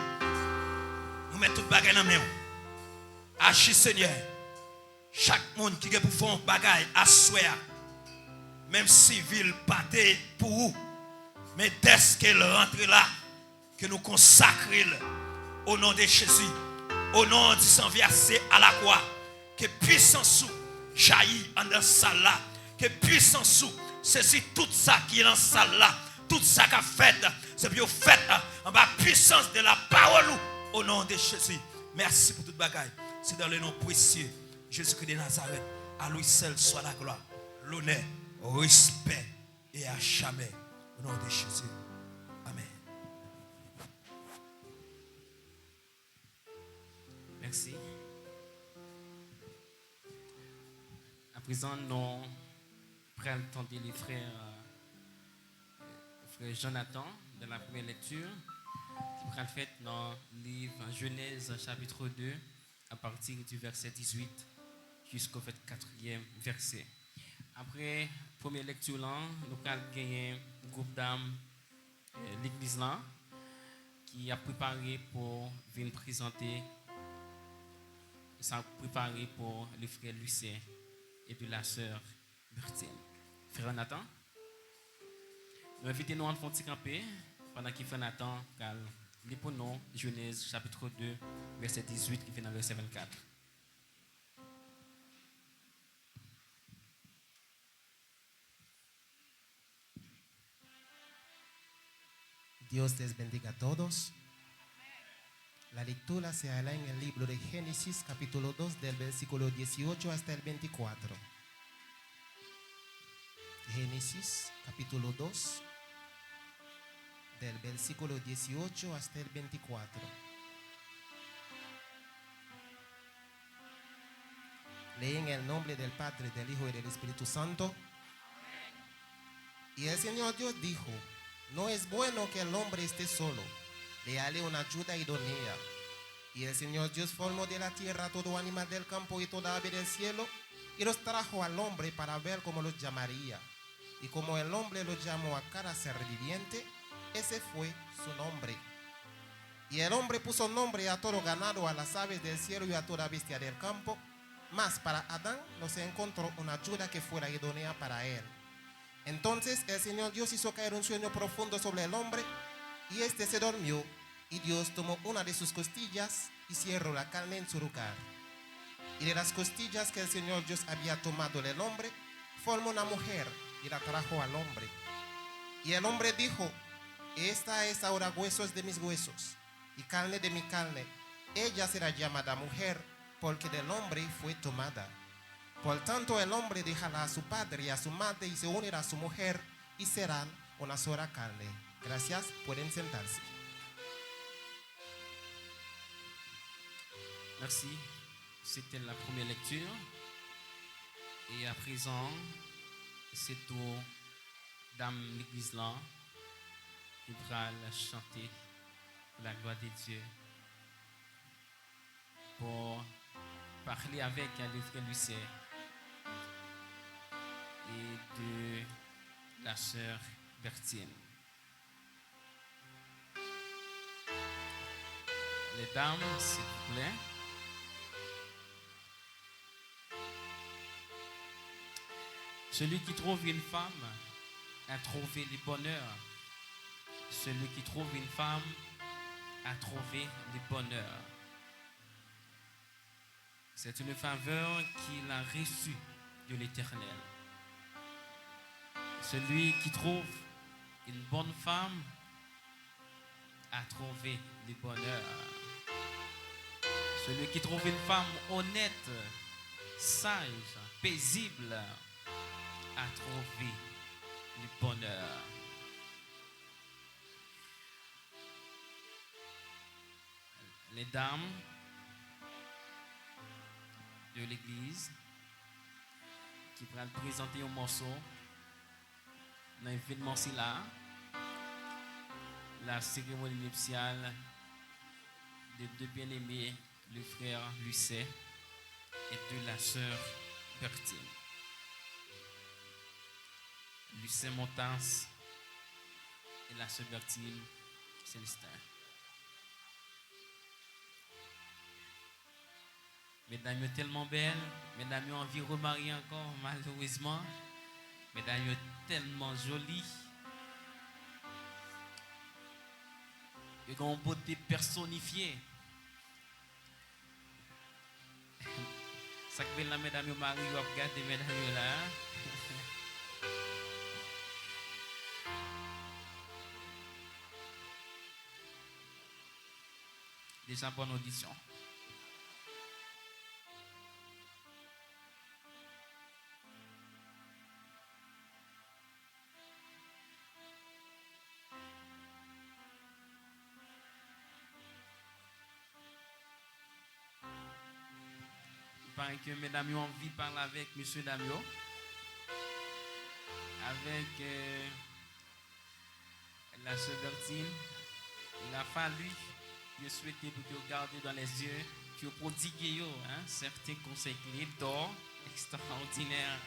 nou met tout bagay nan men w. Aji, Senyè. Chak moun ki gen pou fè yon bagay aswè a, menm si vi l pa te pou ou, men dèske l rantre la, ke nou konsakre l o non de Jezi, o non di san vyase a la kwa, ke pwisans ou jayi anndan sal la, ke pwisans ou sezi tout sa ki nan sal la, tout sa k ap fèt, se pou yo fèt anba pwisans de la pawòl ou, o non de Jezi. Mèsi pou tout bagay. Se dans le nom précieux Jésus-Christ de Nazareth, à lui seul soit la gloire, l'honneur, respect et à jamais. Au nom de Jésus. Amen. Mèsi. Aprezan, nou pral tande le frè, frè Jonathan dans la première lecture, ki pral fèt nan liv Jenèz, chapit de, à partir du verset dix-huit jusqu'au vingt-quatrième verset. Apre premye lekti lan, nou pral genyen gwoup dam, eh, legliz lan ki ap prepare pou vin prezante, sa ap prepare pou le frè Lucien et de la sœur Bertienne. Frè Nathan, nou envite nou ann fè yon ti kanpe pandan ke frè Nathan pral li pou nou Jenèz chapit de, vèsè dizuit rive nan vèsè vennkat. Dios les bendiga a todos. La lectura se hará en el libro de Génesis, capítulo dos, del versículo dieciocho hasta el veinticuatro. Génesis, capítulo dos, del versículo dieciocho hasta el veinticuatro. Leí en el nombre del Padre, del Hijo y del Espíritu Santo. Y el Señor Dios dijo: No es bueno que el hombre esté solo, le haré una ayuda idónea. Y el Señor Dios formó de la tierra todo animal del campo y toda ave del cielo, y los trajo al hombre para ver cómo los llamaría. Y como el hombre lo llamó a cada ser viviente, ese fue su nombre. Y el hombre puso nombre a todo ganado, a las aves del cielo y a toda bestia del campo. Mas para Adán no se encontró una ayuda que fuera idónea para él. Entonces el Señor Dios hizo caer un sueño profundo sobre el hombre, y éste se durmió. Y Dios tomó una de sus costillas y cerró la carne en su lugar. Y de las costillas que el Señor Dios había tomado del hombre, formó una mujer y la trajo al hombre. Y el hombre dijo: Esta es ahora huesos de mis huesos y carne de mi carne. Ella será llamada mujer, porque del hombre fue tomada. Por tanto, el hombre dejará a su padre y a su madre y se unirá a su mujer, y serán una sola carne. Gracias, pueden sentarse. Merci. C'était la première lecture. Et à présent, c'est au dam legliz lan ki pral chante la gloire de Dieu. Pour parler avec le frère Lucien et de la sœur Bertienne. Mesdames, s'il vous plaît. Celui qui trouve une femme a trouvé le bonheur. Celui qui trouve une femme a trouvé le bonheur. C'est une faveur qu'il a reçue de l'Éternel. Celui qui trouve une bonne femme a trouvé le bonheur. Celui qui trouve une femme honnête, sage, paisible, a trouvé le bonheur. Les dames de l'église ki pral prezante yon mòso nan evènman sila, la cérémonie nuptiale de deux bien-aimés, le frère Lucet et de la sœur Bertine. Lucet Montas et la sœur Bertine Célestin. Medam yo tèlman bèl, medam yo anvi remarye ankò, malerezman. Medam yo tèlman joli. Yo gen yon bote pèsonifye. Sa k bèl nan medam yo, mari yo ap gade medam yo la. Deja bòn odisyon. Parèt ke medam yo anvi pale avèk mesye dam yo. Avèk, euh, la sè Bertine, il a fallu yo swete pou ke yo gade dans les yeux, ke yo pwodige yo, hein, certains conseils clés d'or extraordinaires.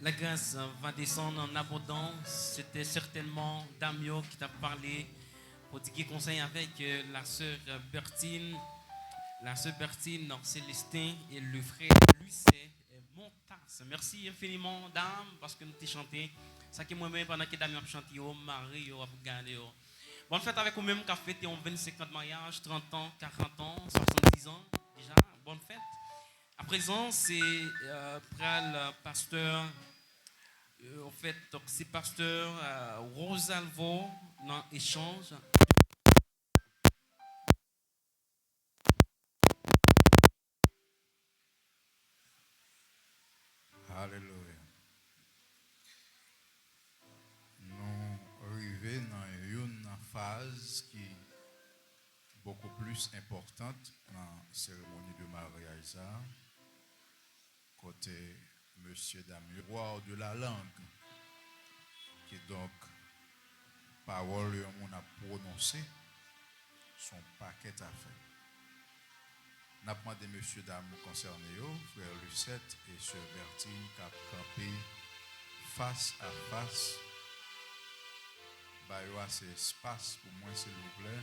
La grâce va descendre en abondance. C'était certainement dam yo ki t ap pale, prodiguer conseil avec euh, la sœur Bertine. La sœur Bertine, Célestin et le frère Lucet Montas. Merci infiniment, dam, paske nou te chante. Sa ke mwen menm, pandan ke dam yo ap chante yo, mari yo ap gade yo. Bòn fèt avèk ou menm k ap fete yon vennsenk an de maryaj, trant an, karant an, swasanndiz an deja. Bòn fèt. Aprezan, se euh, pral euh, pastè, euh, an fèt, donk, se pastè euh, Rosalvo nan echanj. Alelouya. Nou rive nan youn nan faz ki bokou plis enpòtant nan seremoni de maryaj sa a, kote mesye dam yo, pouvoir de la langue, kidonk pawòl yon moun ap pwononse, se yon pakèt afè. N ap mande mesye dam konsène yo, frè Lucette e sè Bertine, k ap kanpe fas a fas. Ba yo ase espas pou mwen, silvouplè.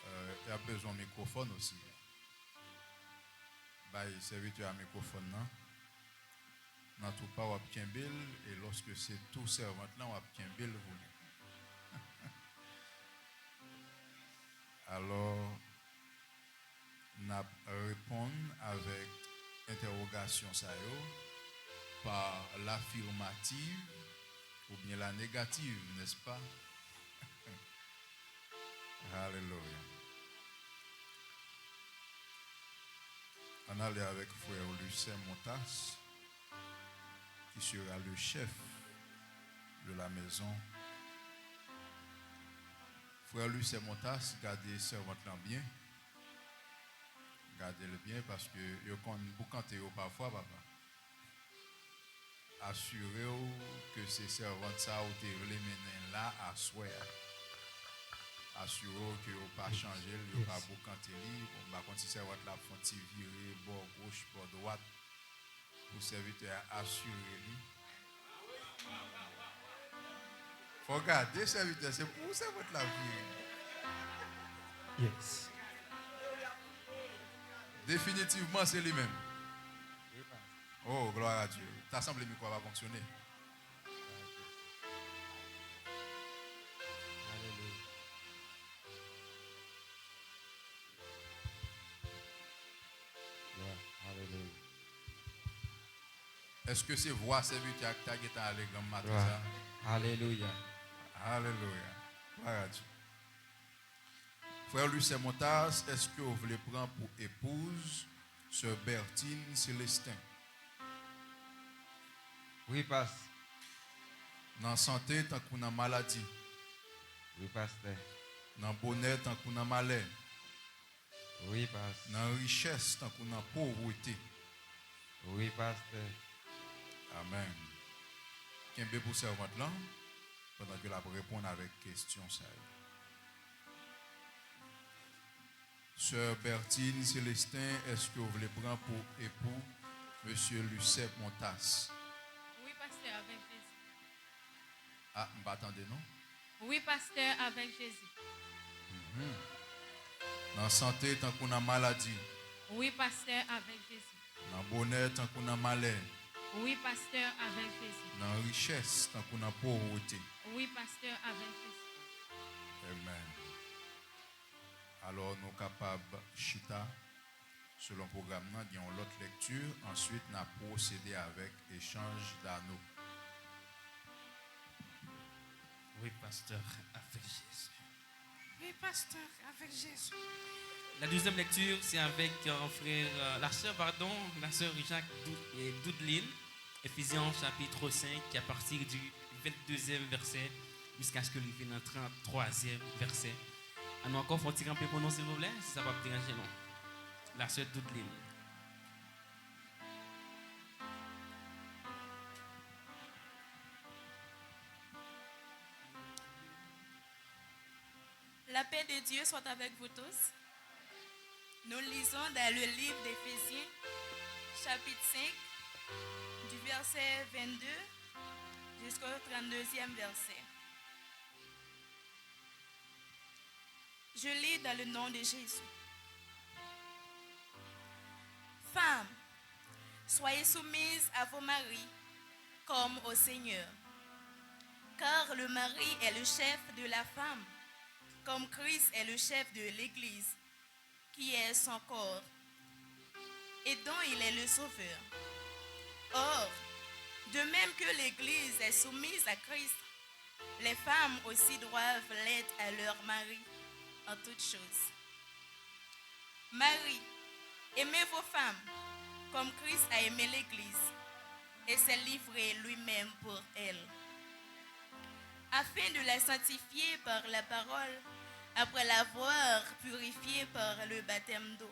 Euh, y ap bezwen yon mikwofòn osi. Bay sèvitè a mikwofòn nan. Nan tou pa w ap kenbe l, e lòske se tou sèvant lan, w ap kenbe l pou li. Alò, n ap reponn avèk entèwogasyon sa yo pa lafimativ oubyen la negativ, nèspa? Alelouya. Ann ale avèk frè Lucien Montas, qui sera le chef de la maison. Frè Lucien Montas, gade sèvant lan byen. Gade l byen, paske yo konn boukante yo pafwa, papa. Asire w ke se sèvant sa a ou te vle mennen la aswè a. Asire w ke yo pa chanje l, yo pa boukante li. Bon, m pa konn si sèvant la ap fè yon ti vire bò goch, bò dwat, pou sèvitè a asire li. Fò w gade sèvitè, se pou ou sèvant la vire. Yes. Definitivman, se li menm. Oh, gloire à Dieu. Ta sanble mikwo a pa fonksyone. Alelouya. Gloire. Alelouya. Èske se vwa sèvitè a ki ta gentan ale granm maten sa a? Alelouya. Alelouya. Gloire à Dieu. Frè Lucien Montas, èske w vle pran pou epouz sè Bertine Célestin? Wi, pas. Nan sante tankou nan maladi. Wi, pastè. Nan bonè tankou nan malè. Wi, pas. Nan richès tankou nan povrete. Wi, pastè. Amèn. Kenbe pou sèvant lan pandan ke l ap reponn avèk kesyon sa yo. Sè Bertine Célestin, èske w vle pran pou epou mesye Lucep Montas? Wi, pastè, avèk Jezi. A, m pa tande non. Wi, pastè, avèk Jezi. Nan sante tankou nan maladi. Wi, pastè, avèk Jezi. Nan bonè tankou nan malè. Wi, pastè, avèk Jezi. Nan richès tankou nan povrete. Wi, pastè, avèk Jezi. Amèn. Alò, nou kapab chita. Selon pwogram nan, gen yon lòt lekti. Answit, n a pwosede avèk echanj dano. Wi, pastè, avèk Jezi. Wi, pastè, avèk Jezi. La deuxième lecture, c'est avec euh, frère, euh, la sœur, pardon, la sœur Jacques Dou- et Doudeline, Éphésiens chapitre cinq, à partir du vingt-deuxième verset jusqu'à ce que nous arrivions au trente-troisième verset. Ann nou ankò fè yon ti kanpe pou nou, silvouplè, si sa p ap deranje nou. La sœur Doudeline. La paix de Dieu soit avec vous tous. Nous lisons dans le livre d'Éphésiens, Chapitre cinq, du verset vingt-deux jusqu'au trente-deuxième verset. Je lis dans le nom de Jésus. Femmes, soyez soumises à vos maris comme au Seigneur. Car le mari est le chef de la femme, comme Christ est le chef de l'Église, qui est son corps, et dont il est le sauveur. Or, de même que l'Église est soumise à Christ, les femmes aussi doivent l'être à leur mari en toutes choses. Maris, aimez vos femmes, comme Christ a aimé l'Église, et s'est livré lui-même pour elle, afin de la sanctifier par la parole, après l'avoir purifiée par le baptême d'eau,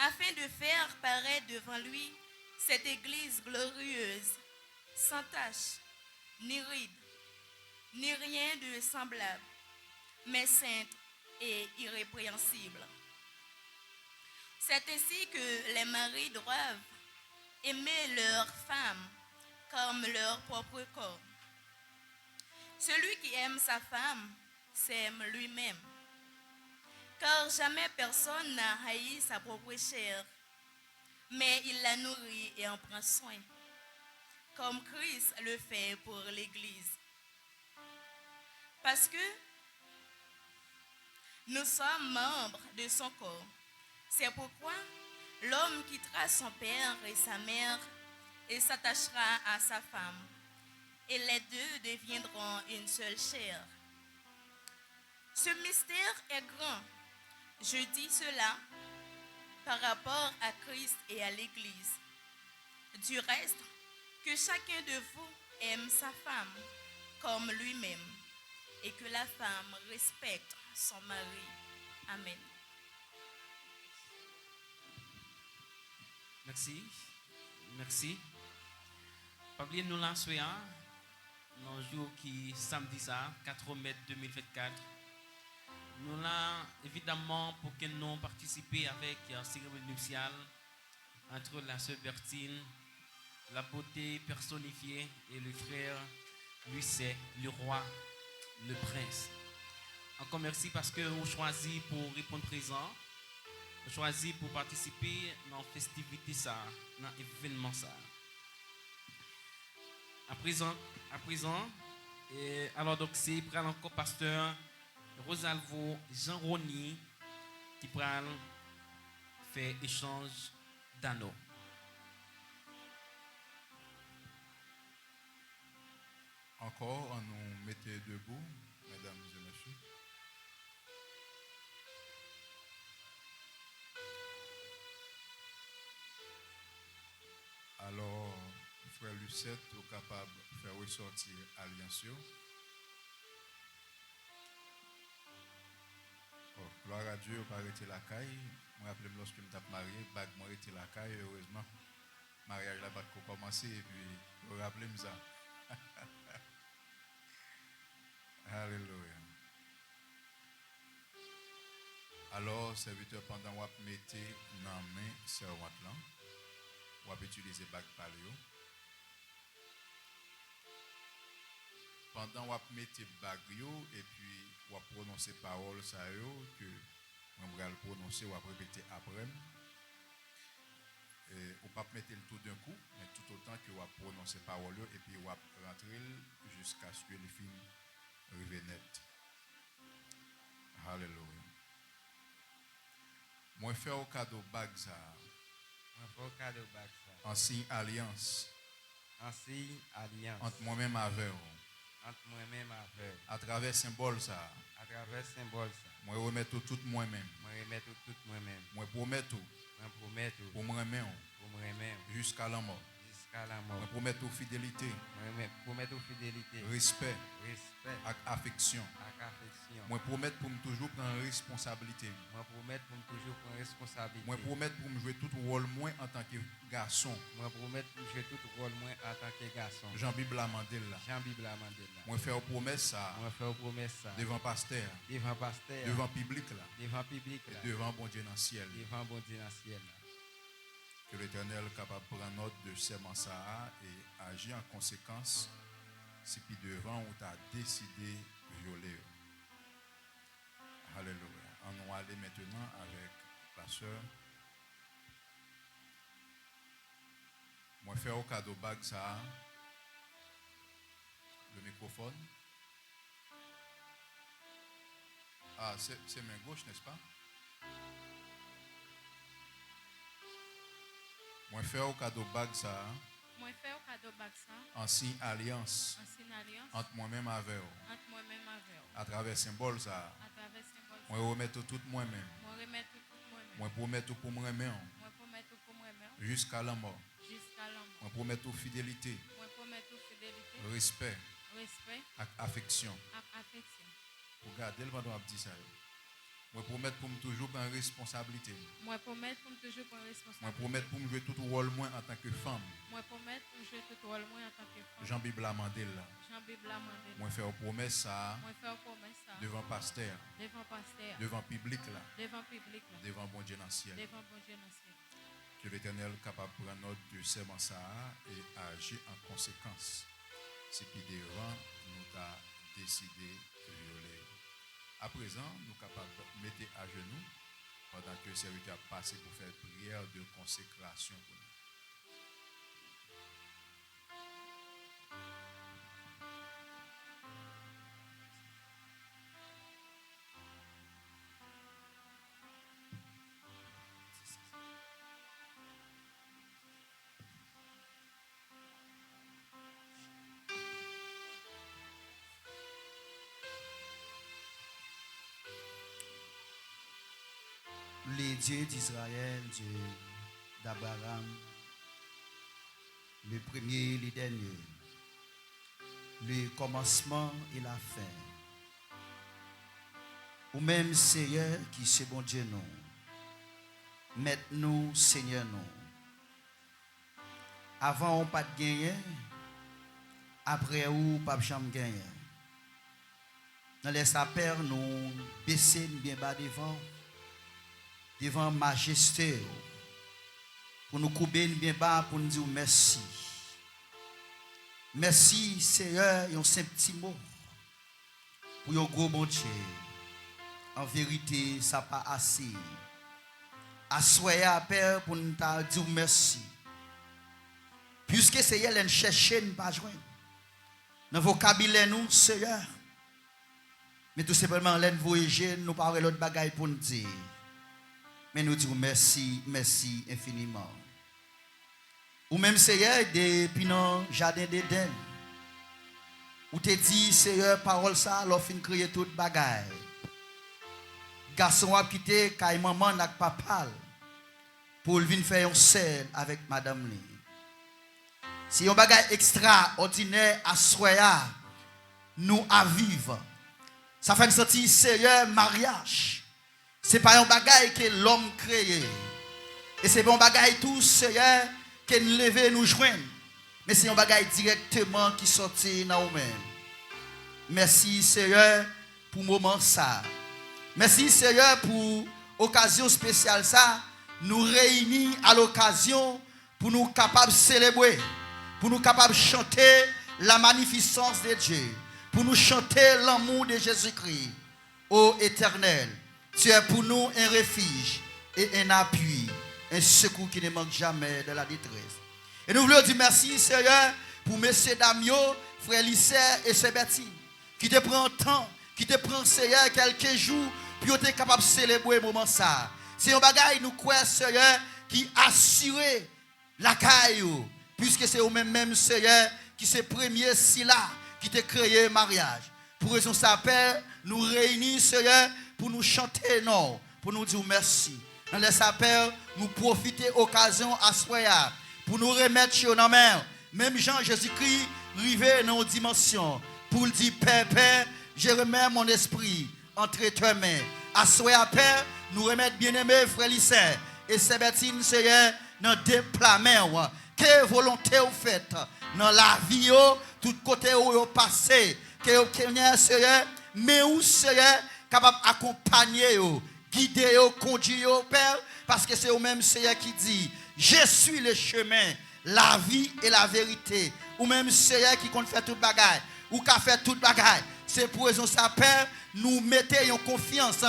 afin de faire paraître devant lui cette Église glorieuse, sans tache, ni ride, ni rien de semblable, mais sainte et irrépréhensible. C'est ainsi que les maris doivent aimer leurs femmes comme leur propre corps. Celui qui aime sa femme s'aime lui-même. Car jamais personne n'a haï sa propre chair, mais il la nourrit et en prend soin, comme Christ le fait pour l'Église. Parce que nous sommes membres de son corps. C'est pourquoi l'homme quittera son père et sa mère et s'attachera à sa femme, et les deux deviendront une seule chair. Ce mystère est grand. Je dis cela par rapport à Christ et à l'Église. Du reste, que chacun de vous aime sa femme comme lui-même, et que la femme respecte son mari. Amen. Mèsi. Mèsi. Pa bliye nou la aswè a, nan jou ki samdi sa, kat mès de mil vennkat. Nou la, evidamman, pou ke nou patisipe avèk, euh, seremoni nipsyal entre la sœur Bertine, la beauté personnifiée, et le frère Lucet, le roi, le prince. Ankò mèsi paske ou chwazi pou reponn prezan, ou chwazi pou patisipe nan festivite sa, nan evènman sa. Aprezan, aprezan, e, alò, donk, se pral ankò pastè Rosalvo Jean Rony ki pral fè echanj dano. Ankò, ann nou mete debou, medam e mesye. Alò, frè Lucet, ou kapab fè resòti alyans yo. Oh, gloire à Dieu, ou pa rete lakay. Mwen raple m lòske m t ap marye, bag mwen rete lakay, erezman. Maryaj la pa t ko kòmanse epi yo raple m sa. Alelouya. Alò, sèvitè, pandan w ap mete nan men sèvant lan, w ap itilize bag pa l yo. Pandan w ap mete bag yo epi w ap pwononse pawòl sa yo ke mwen pral pwononse, w ap repete apre m. E, ou p ap mete l toudenkou, men toutotan ke w ap pwononse pawòl yo epi w ap rantre l jiskaske li fin rive nèt. Alelouya. Mwen fè w kado bag sa a. Mwen fè w kado bag sa a. An siy alyans. An siy alyans. Ant mwen menm avè w. Ant mwen menm avè w. Atravè senbòl sa a. Atravè senbòl sa a. Mwen remèt ou tout mwen menm. Mwen remèt ou tout mwen menm. Mwen pwomèt ou. Mwen pwomèt ou. Pou m renmen w. Pou m renmen w. Jiska lanmò. Jiska lanmò. Mwen pwomèt ou fidelite. Mwen renmen, pwomèt ou fidelite. Respè. Respè. Ak afeksyon. Ak afeksyon. Mwen pwomèt pou m toujou pran responsablite m. Mwen pwomèt pou m toujou pran responsablite. Mwen pwomèt pou m jwe tout wòl mwen antanke gason. Mwen pwomèt pou m jwe tout wòl mwen antanke gason. Jan Bib la mande l la. Jan Bib la mande l la. Mwen fè w pwomès sa a. Mwen fè w pwomès sa a. Devan pastè a. Devan pastè a. Devan piblik la. Devan piblik E la. devan Bondye nan syèl. Devan Bondye nan syèl la. Ke Letènèl kapab pran nòt de sèman sa a e aji an konsekans si pi devan ou ta deside vyole yo. Alelouya. Ann nou ale mentenan avèk la sè. Mwen fè w kado bag sa a. Le mikrofòn. Ah, se, se men goch, n'est-ce pas? Mwen fè w kado bag sa a. Mwen fè w kado bag sa a. An siy alyans. An siy alyans. Ant mwen menm avè w. Ant mwen menm avè w. Atravè senbòl sa a. Atravè senbòl sa a. Mwen remèt ou tout mwen menm. Mwen remèt ou tout mwen menm. Mwen pwomèt ou pou m renmen w. Mwen pwomèt ou pou m renmen w. Jiska lanmò. Jiska lanmò. Mwen pwomèt ou fidelite. Mwen pwomèt ou fidelite. Respè. Respè. Ak afeksyon. Ak afeksyon. Ou gade l pandan w ap di sa yo. Mwen pwomèt pou m toujou pran responsablite m. Mwen pwomèt pou m toujou pran responsablite m. Mwen pwomèt pou m jwe tout wòl mwen antanke fanm. Mwen pwomèt pou m jwe tout wòl mwen antanke fanm. Jan Bib la mande l la. Jan Bib la mande l. Mwen fè w pwomès sa a. Mwen fè w pwomès sa a. Devan pastè a. Devan pastè a. Devan piblik la. Devan piblik la. Devan Bondye nan syèl. Devan Bondye nan syèl. Ke Letènèl kapab pran nòt de sèman sa a e aji an konsekans si pi devan nou ta deside vyole yo. Aprezan, nou kapab mete ajenou pandan ke sèvitè ap pase pou fè priyè de konsekrasyon pou nou. Le Dieu d'Israël, Dieu d'Abraham, le premier, le dernier, le commencement et la fin. Ou menm, Seyè, ki se Bondye nou, Mèt nou, Senyè nou. Avan w pa t genyen, apre ou p ap janm genyen. Nan lè sa, Pè, nou bese n byen ba devan w, devan majeste w, pou nou koube n byen ba pou n di w mèsi. Mèsi, Seyè, yon senp ti mo pou yon gwo Bondye. An verite, sa pa ase. Aswè a, Pè, pou n ta di w mèsi. Piske, Seyè, lè n chèche, n pa jwenn. Nan vokabilè nou, Seyè. Men tou senpleman, lè n voye je n, nou pa wè lòt bagay pou n di. Men nou di w mèsi, mèsi enfiniman. Ou menm, Seyè, depi nan jaden Edenn, ou te di, Seyè, pawòl sa a, lè w fin kreye tout bagay, gason w ap kite kay manman l ak papa l pou l vin fè yon sèl avèk madanm li. Se yon bagay ekstraòdinè aswè a nou ap viv. Sa fè n santi, Seyè, maryaj se pa yon bagay ke lòm kreye. E se pa yon bagay tou, Seyè, ke n leve nou jwenn. Men se yon bagay dirèkteman ki sòti nan ou menm. Mèsi, Seyè, pou moman sa. Mèsi, Seyè, pou okazyon espesyal sa. Nou reyini a lokazyon pou nou kapab selebre, pou nou kapab chante la magnificence de Dieu, pou nou chante lanmou de Jezikri. Ô Éternel, tu es pour nous un refuge et un appui, un secours qui ne manque jamais dans la détresse. E nou vle di mèsi, Seyè, pou mesye dam yo, frè Lisè e sè Bètin, ki te pran tan, ki te pran, Seyè, kèlke jou pou yo te kapab selebre moman sa. Se yon bagay nou kwè, Seyè, ki asire lakay ou, piske se ou menm menm, Seyè, ki se premye sila ki te kreye maryaj. Pou rezon sa, Pè, nou reyini, Seyè, pou nou chante non w, pou nou di w mèsi. Nan lè sa, Pè, nou pwofite okazyon aswè a pou nou remèt yo nan men w. Menm jan Jezikri rive nan yon dimansyon pou l di, Pè, Pè, je remets mon esprit entre tes mains. Aswè a, Pè, nou remèt byeneme frè Lisè e sè Bètin, Seyè, nan de pla men w. Ke volonte w fèt nan lavi yo, tout kote yo pase. Ke yo kenyen, Seyè, men w, Seyè, kapab akonpanye yo, gide yo, kondui yo, Pè, paske se ou menm, Seyè, ki di, Je suis le chemin, la vie et la vérité. Ou menm, Seyè, ki konn fè tout bagay. Ou ka fè tout bagay. Se pou rezon sa, Pè, nou mete yon konfyans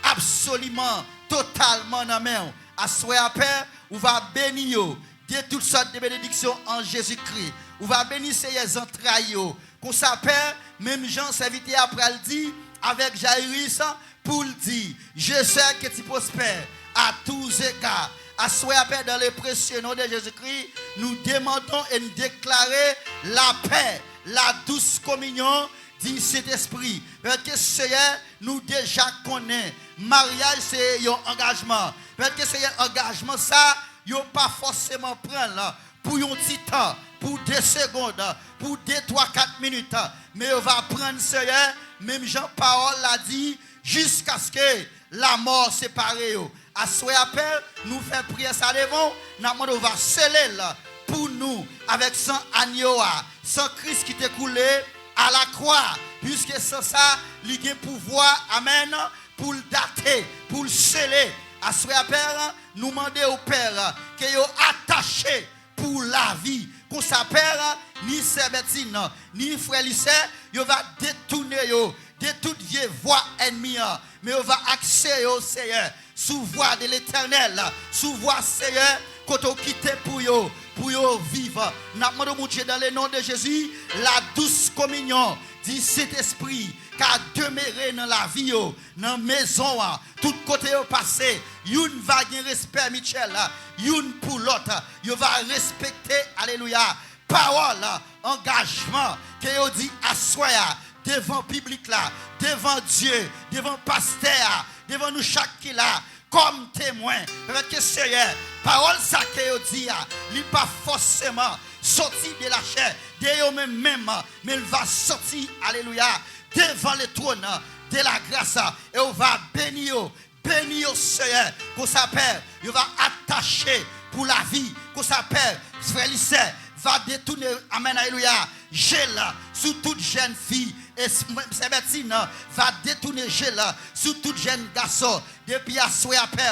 absoliman, totalman nan men w. Aswè a, Pè, ou va beni yo de tout sòt de benediksyon an Jezikri. Ou va beni, Seyè, zantray yo. Konsa, Pè, menm jan sèvitè a pral di avèk Jayiris, pou l di, Je sais que tu prospères à tous égards. Aswè a, Pè, dans le précieux nom de Jésus-Christ, nous demandons et nous déclarons la paix, la douce communion du Saint-Esprit. Paske, Seyè, nou deja konnen maryaj se yon angajman. Paske, Seyè, angajman sa, yo pa fòseman pran l pou yon ti tan, pou de segonn, pou de, twa, kat minit, men yo va pran l, Seyè, menm jan pawòl la di, jiskaske lamò separe yo. Aswè a, Pè, nou fè priyè sa devan w, n ap mande w va sele l pou nou avèk san anyo a, san Kris ki te koule alakwa, piske san sa, li gen pouvwa, amèn, pou l date, pou l sele. Aswè a, Pè, nou mande w, Pè, ke yo atache pou lavi. Konsa, Pè, ni sè Bètin, ni frè Lisè, yo va detounen yo de tout vye vwa ènmi an, men yo va akse yo, Seyè, sou vwa de Letènèl, sou vwa, Seyè, kote w kite pou yo, pou yo viv. N ap mande w, Bondye, dans le nom de Jésus, la douce communion du Saint-Esprit ka demere nan lavi yo, nan mezon an, tout kote yo pase, youn va gen respè mityèl, youn pou lòt. Yo va respekte, alelouya, pawòl, angajman ke yo di aswè a, devan piblik la, devan Dye, devan pastè a, devan nou chak ki la, kòm temwen. Paske, Seyè, pawòl sa ke yo di a, li pa fòseman soti de lachè, de yo menm menm, men l va soti, alelouya, devan le trône de la grâce, e w va beni yo, beni yo, Seyè. Konsa, Pè, yo va atache pou lavi. Konsa, Pè, frè Lisè va detounen, amèn, alelouya, je l sou tout jèn fi, e s-, sè Bètin va detounen je l sou tout jèn gason. Depi aswè a, Pè,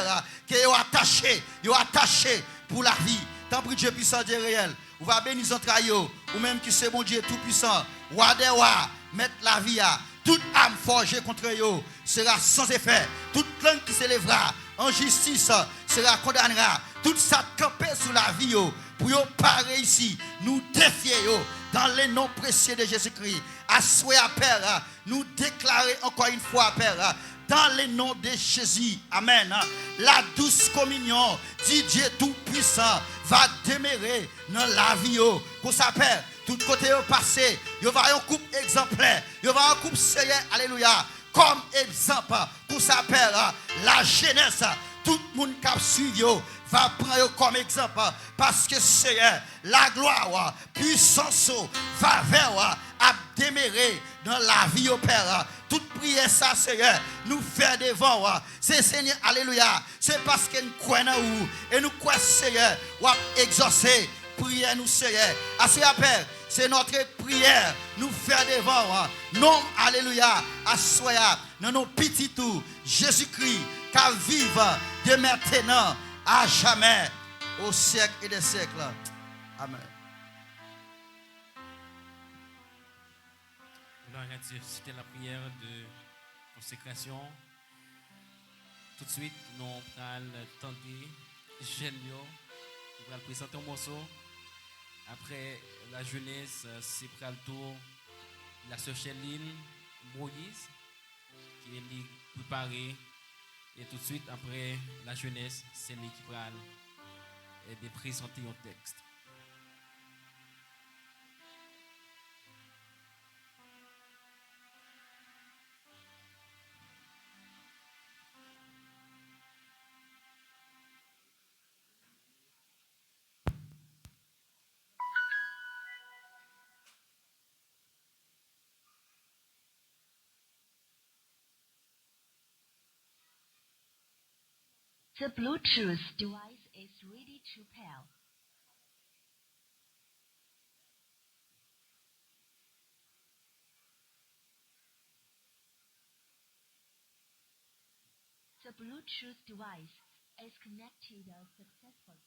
ke yo atache, yo atache pou lavi. Tanpri, Dye pwisan, Dye reyèl, ou va beni zantray yo, ou menm ki se Bondye toupwisan, Wa dè wa, Mèt lavi a. Tout arme forgée contre yo sera sans effet. Toute langue qui s'élèvera en justice sera condamnée. Tout sa k kanpe sou lavi yo pou yo pa reyisi, nou defye yo dans le nom précieux de Jésus-Christ. Aswè a, Pè, nou deklare encore une fois, Pè, dans le nom de Jésus. Amèn. La douce communion du Dieu Tout-Puissant va demeurer nan lavi yo. Konsa, Pè, tout kote yo pase, yo va yon koup egzanplè. Yo va yon koup, Seyè, alelouya, kòm egzanp. Konsa, Pè, lajenès, tout moun k ap swiv yo va pran yo kòm egzanp. Paske, Seyè, laglwa w, pwisans ou, favè w ap demere nan lavi yo, Pè. Tout priyè sa, Seyè, nou fè devan w, se, Senyè, alelouya, se paske n kwè nan ou e nou kwè, Seyè, w ap egzòse priyè nou, Seyè. Aswè a, Pè, se notre priyè nou fè devan w, non, alelouya, aswè a, nan non Pitit ou, Jezikri, k ap viv de mentenan a jamè, o syèk e dè syèk. Amèn. Gloire à Dieu. C'était la prière de consécration. Tout de suite, nou pral tande jèn yo ki pral prezante yon mòso. Apre la jeunesse, se pral tou la sè Sherline Moïse ki li prepare. E tout de suite, apre la jeunesse, se li ki pral, ebyen, prezante yon tèks. The Bluetooth device is ready to pair. The Bluetooth device is connected successfully.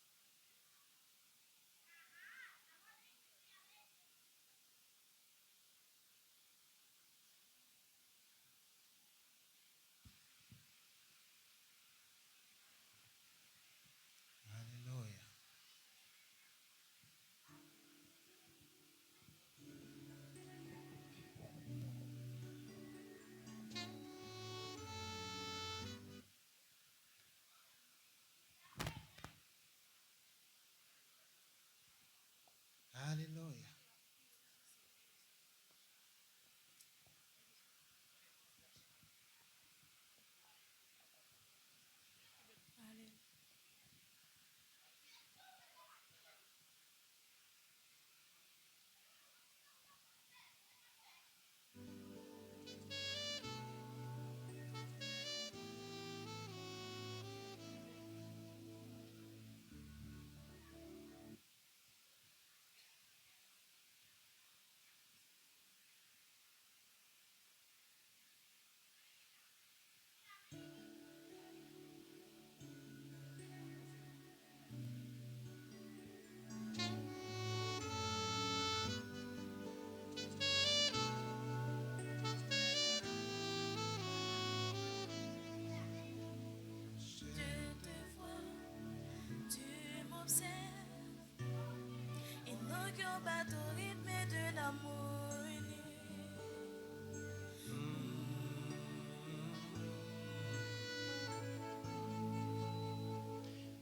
Yon bato ritme de lanmou ini.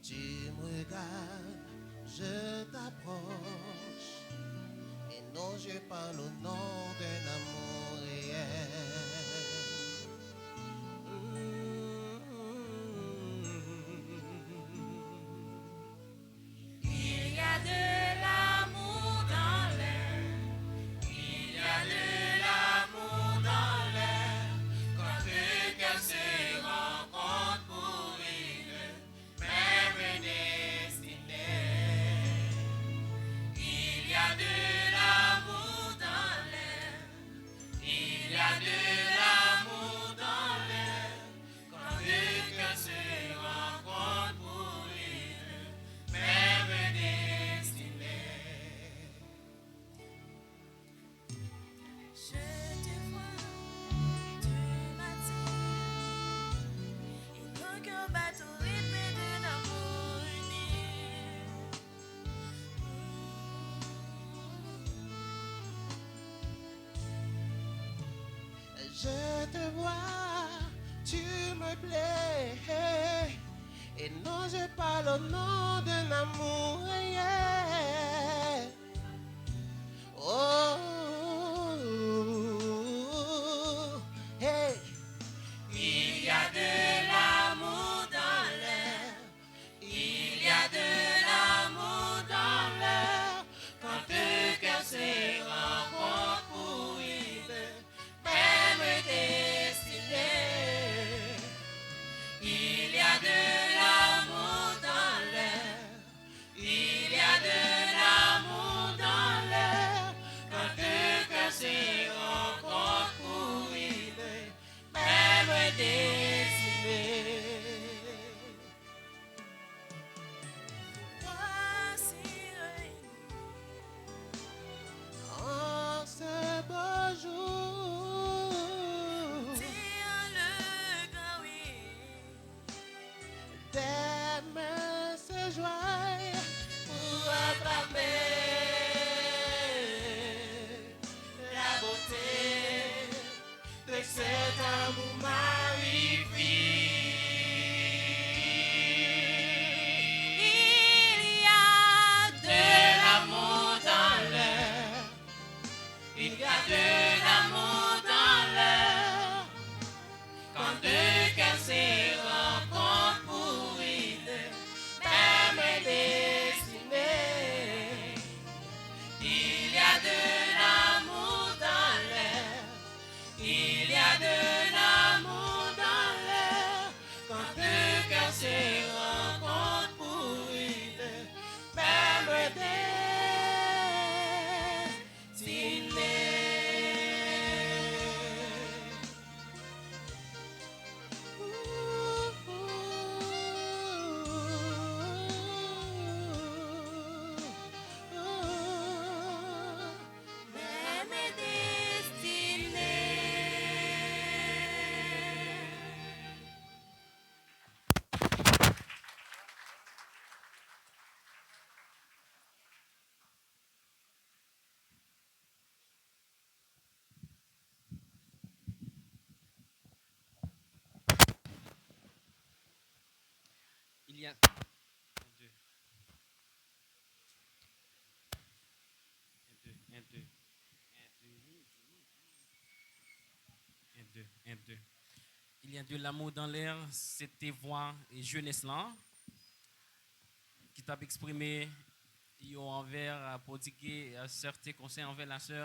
Tu me regardes, je t'approche, et non, je parle au nom d'un amour réel. Il y a de l'amour dans l'air. Il y a de l'amour dans l'air. Quand deux cœurs se rencontrent pour une même destinée. Il y a de l'amour dans l'air. Il y a de l'amour dans l'air. Quand deux cœurs se rencontrent pour une même destinée. Je te vois, tu m'attires, et nos cœurs battent au rythme d'un amour uni. Je te vois, tu me plais. Et non, je parle au nom d'un amour réel. Oh, hey. Il y a de l'amour dans l'air. Il y a de l'amour dans l'air. Quand deux cœurs se rencontrent pour une même destinée. Il y a de l'amour dans l'air. Il y a de l'amour dans l'air. Quand deux cœurs se rencontrent pour une même destinée. Voici réunis en ce beau jour. Tiens le grand oui. Des mains se joignent pour acclamer la beauté de cet amour magnifique. Il y a de l'amour dans l'air. Il y a de l'amour dans l'air. Quand deux cœurs se rencontrent pour une même destinée. Il y a de l'amour dans l'air. Il y a de l'amour dans l'air. Quand deux cœurs se rencontrent pour une même destinée. Même destinée. Il y a un, deux. Un, deux, un, deux. Un, deux, un, deux. Il y a de l'amour dans l'air, se te vwa jenès lan ki t ap eksprime yo anvè, euh, pwodike, euh, sèten konsèy anvè la sè,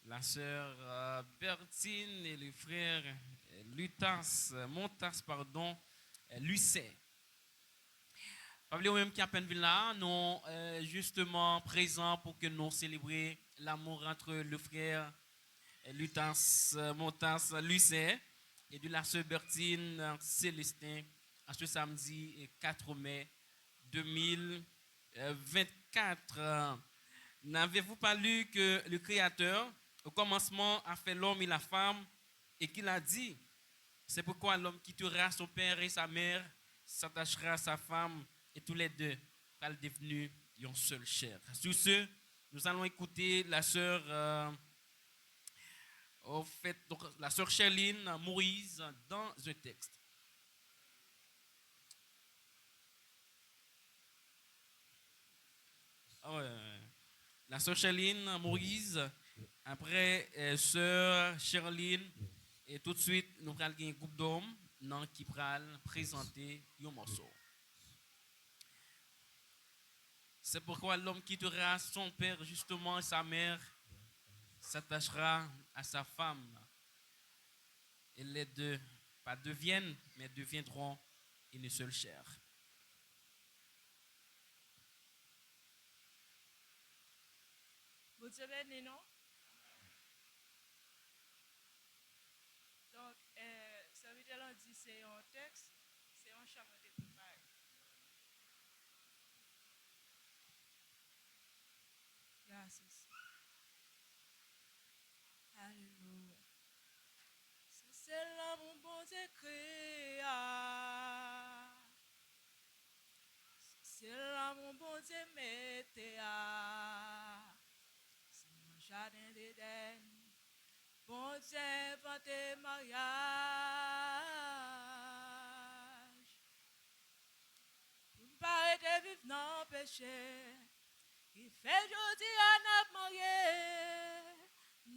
la sè, euh, Bertine et le frère, euh, Lutas, euh, Montas, pardon, euh, Lucet. Pa bliye ou menm ki apèn vin la, nou, euh, justement présent pour que nous célébrions l'amour entre le frère, euh, Lutas, euh, Montas, Lucet et de la sœur Bertine, euh, Célestin, à ce samedi, euh, quatre mai deux mille vingt-quatre. Euh, n'avez-vous pas lu que le Créateur, au commencement, a fait l'homme et la femme, et qu'il a dit, c'est pourquoi l'homme quittera son père et sa mère, s'attachera à sa femme, et tous les deux pral devni yon sèl chè. Sur ce, Nous allons écouter la sœur, euh, au fait, donc, la sœur Sherline Moïse dans un texte. Ah ouais, ouais, ouais. La sœur Sherline Moïse, après, euh, sœur Sherline, et tout de suite, nous pral gen groupe d'hommes, non, qui pral présenter un morceau. C'est pourquoi l'homme quittera son père justement et sa mère, s'attachera à sa femme. Et les deux, pas deviennent, mais deviendront une seule chair. Bondye beni nou. Donk, eh, sèvitè lan di se yon tèks, se yon chan mwen te prepare. Gracias. Alelouya. Sa se lanmou Bondye kreye a. Sa se lanmou Bondye mete a. Se nan jaden Edenn, Bondye envante maryaj. Pou n pa rete viv nan peche, ki fè jodi a n ap marye,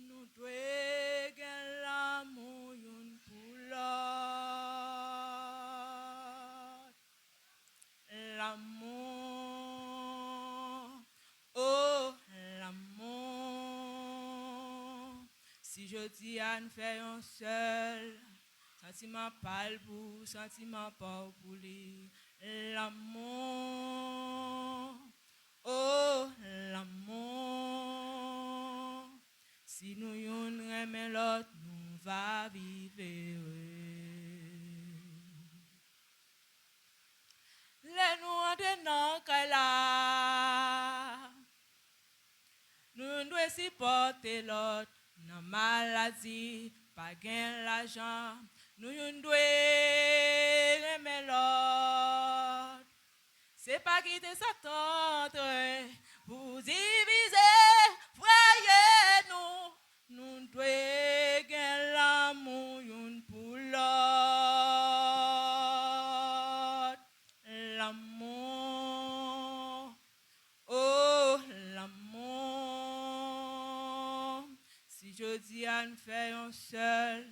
nou dwe gen lanmou youn pou lòt. Lanmou, oh, lanmou. Si jodi a n fè yon sèl, santiman pa l pou ou, santiman pa w pou li. Lanmou, oh, lanmou. Si nou youn renmen lòt, nou va viv ere. Lè nou antre nan kay la, nou dwe sipòte lòt nan maladi, pa gen lajan, nou youn dwe renmen lòt. Se pa kite Satan antre pou divize, fraye nou. Nou dwe gen lanmou youn pou lòt. Lanmou, oh, lanmou. Si jodi a n fè yon sèl,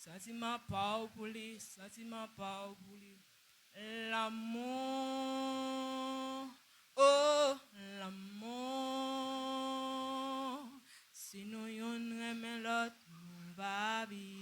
santiman pa w pou li, santiman pa w pou li. Lanmou, oh, lanmou. Si nou youn renmen lòt, nou va viv.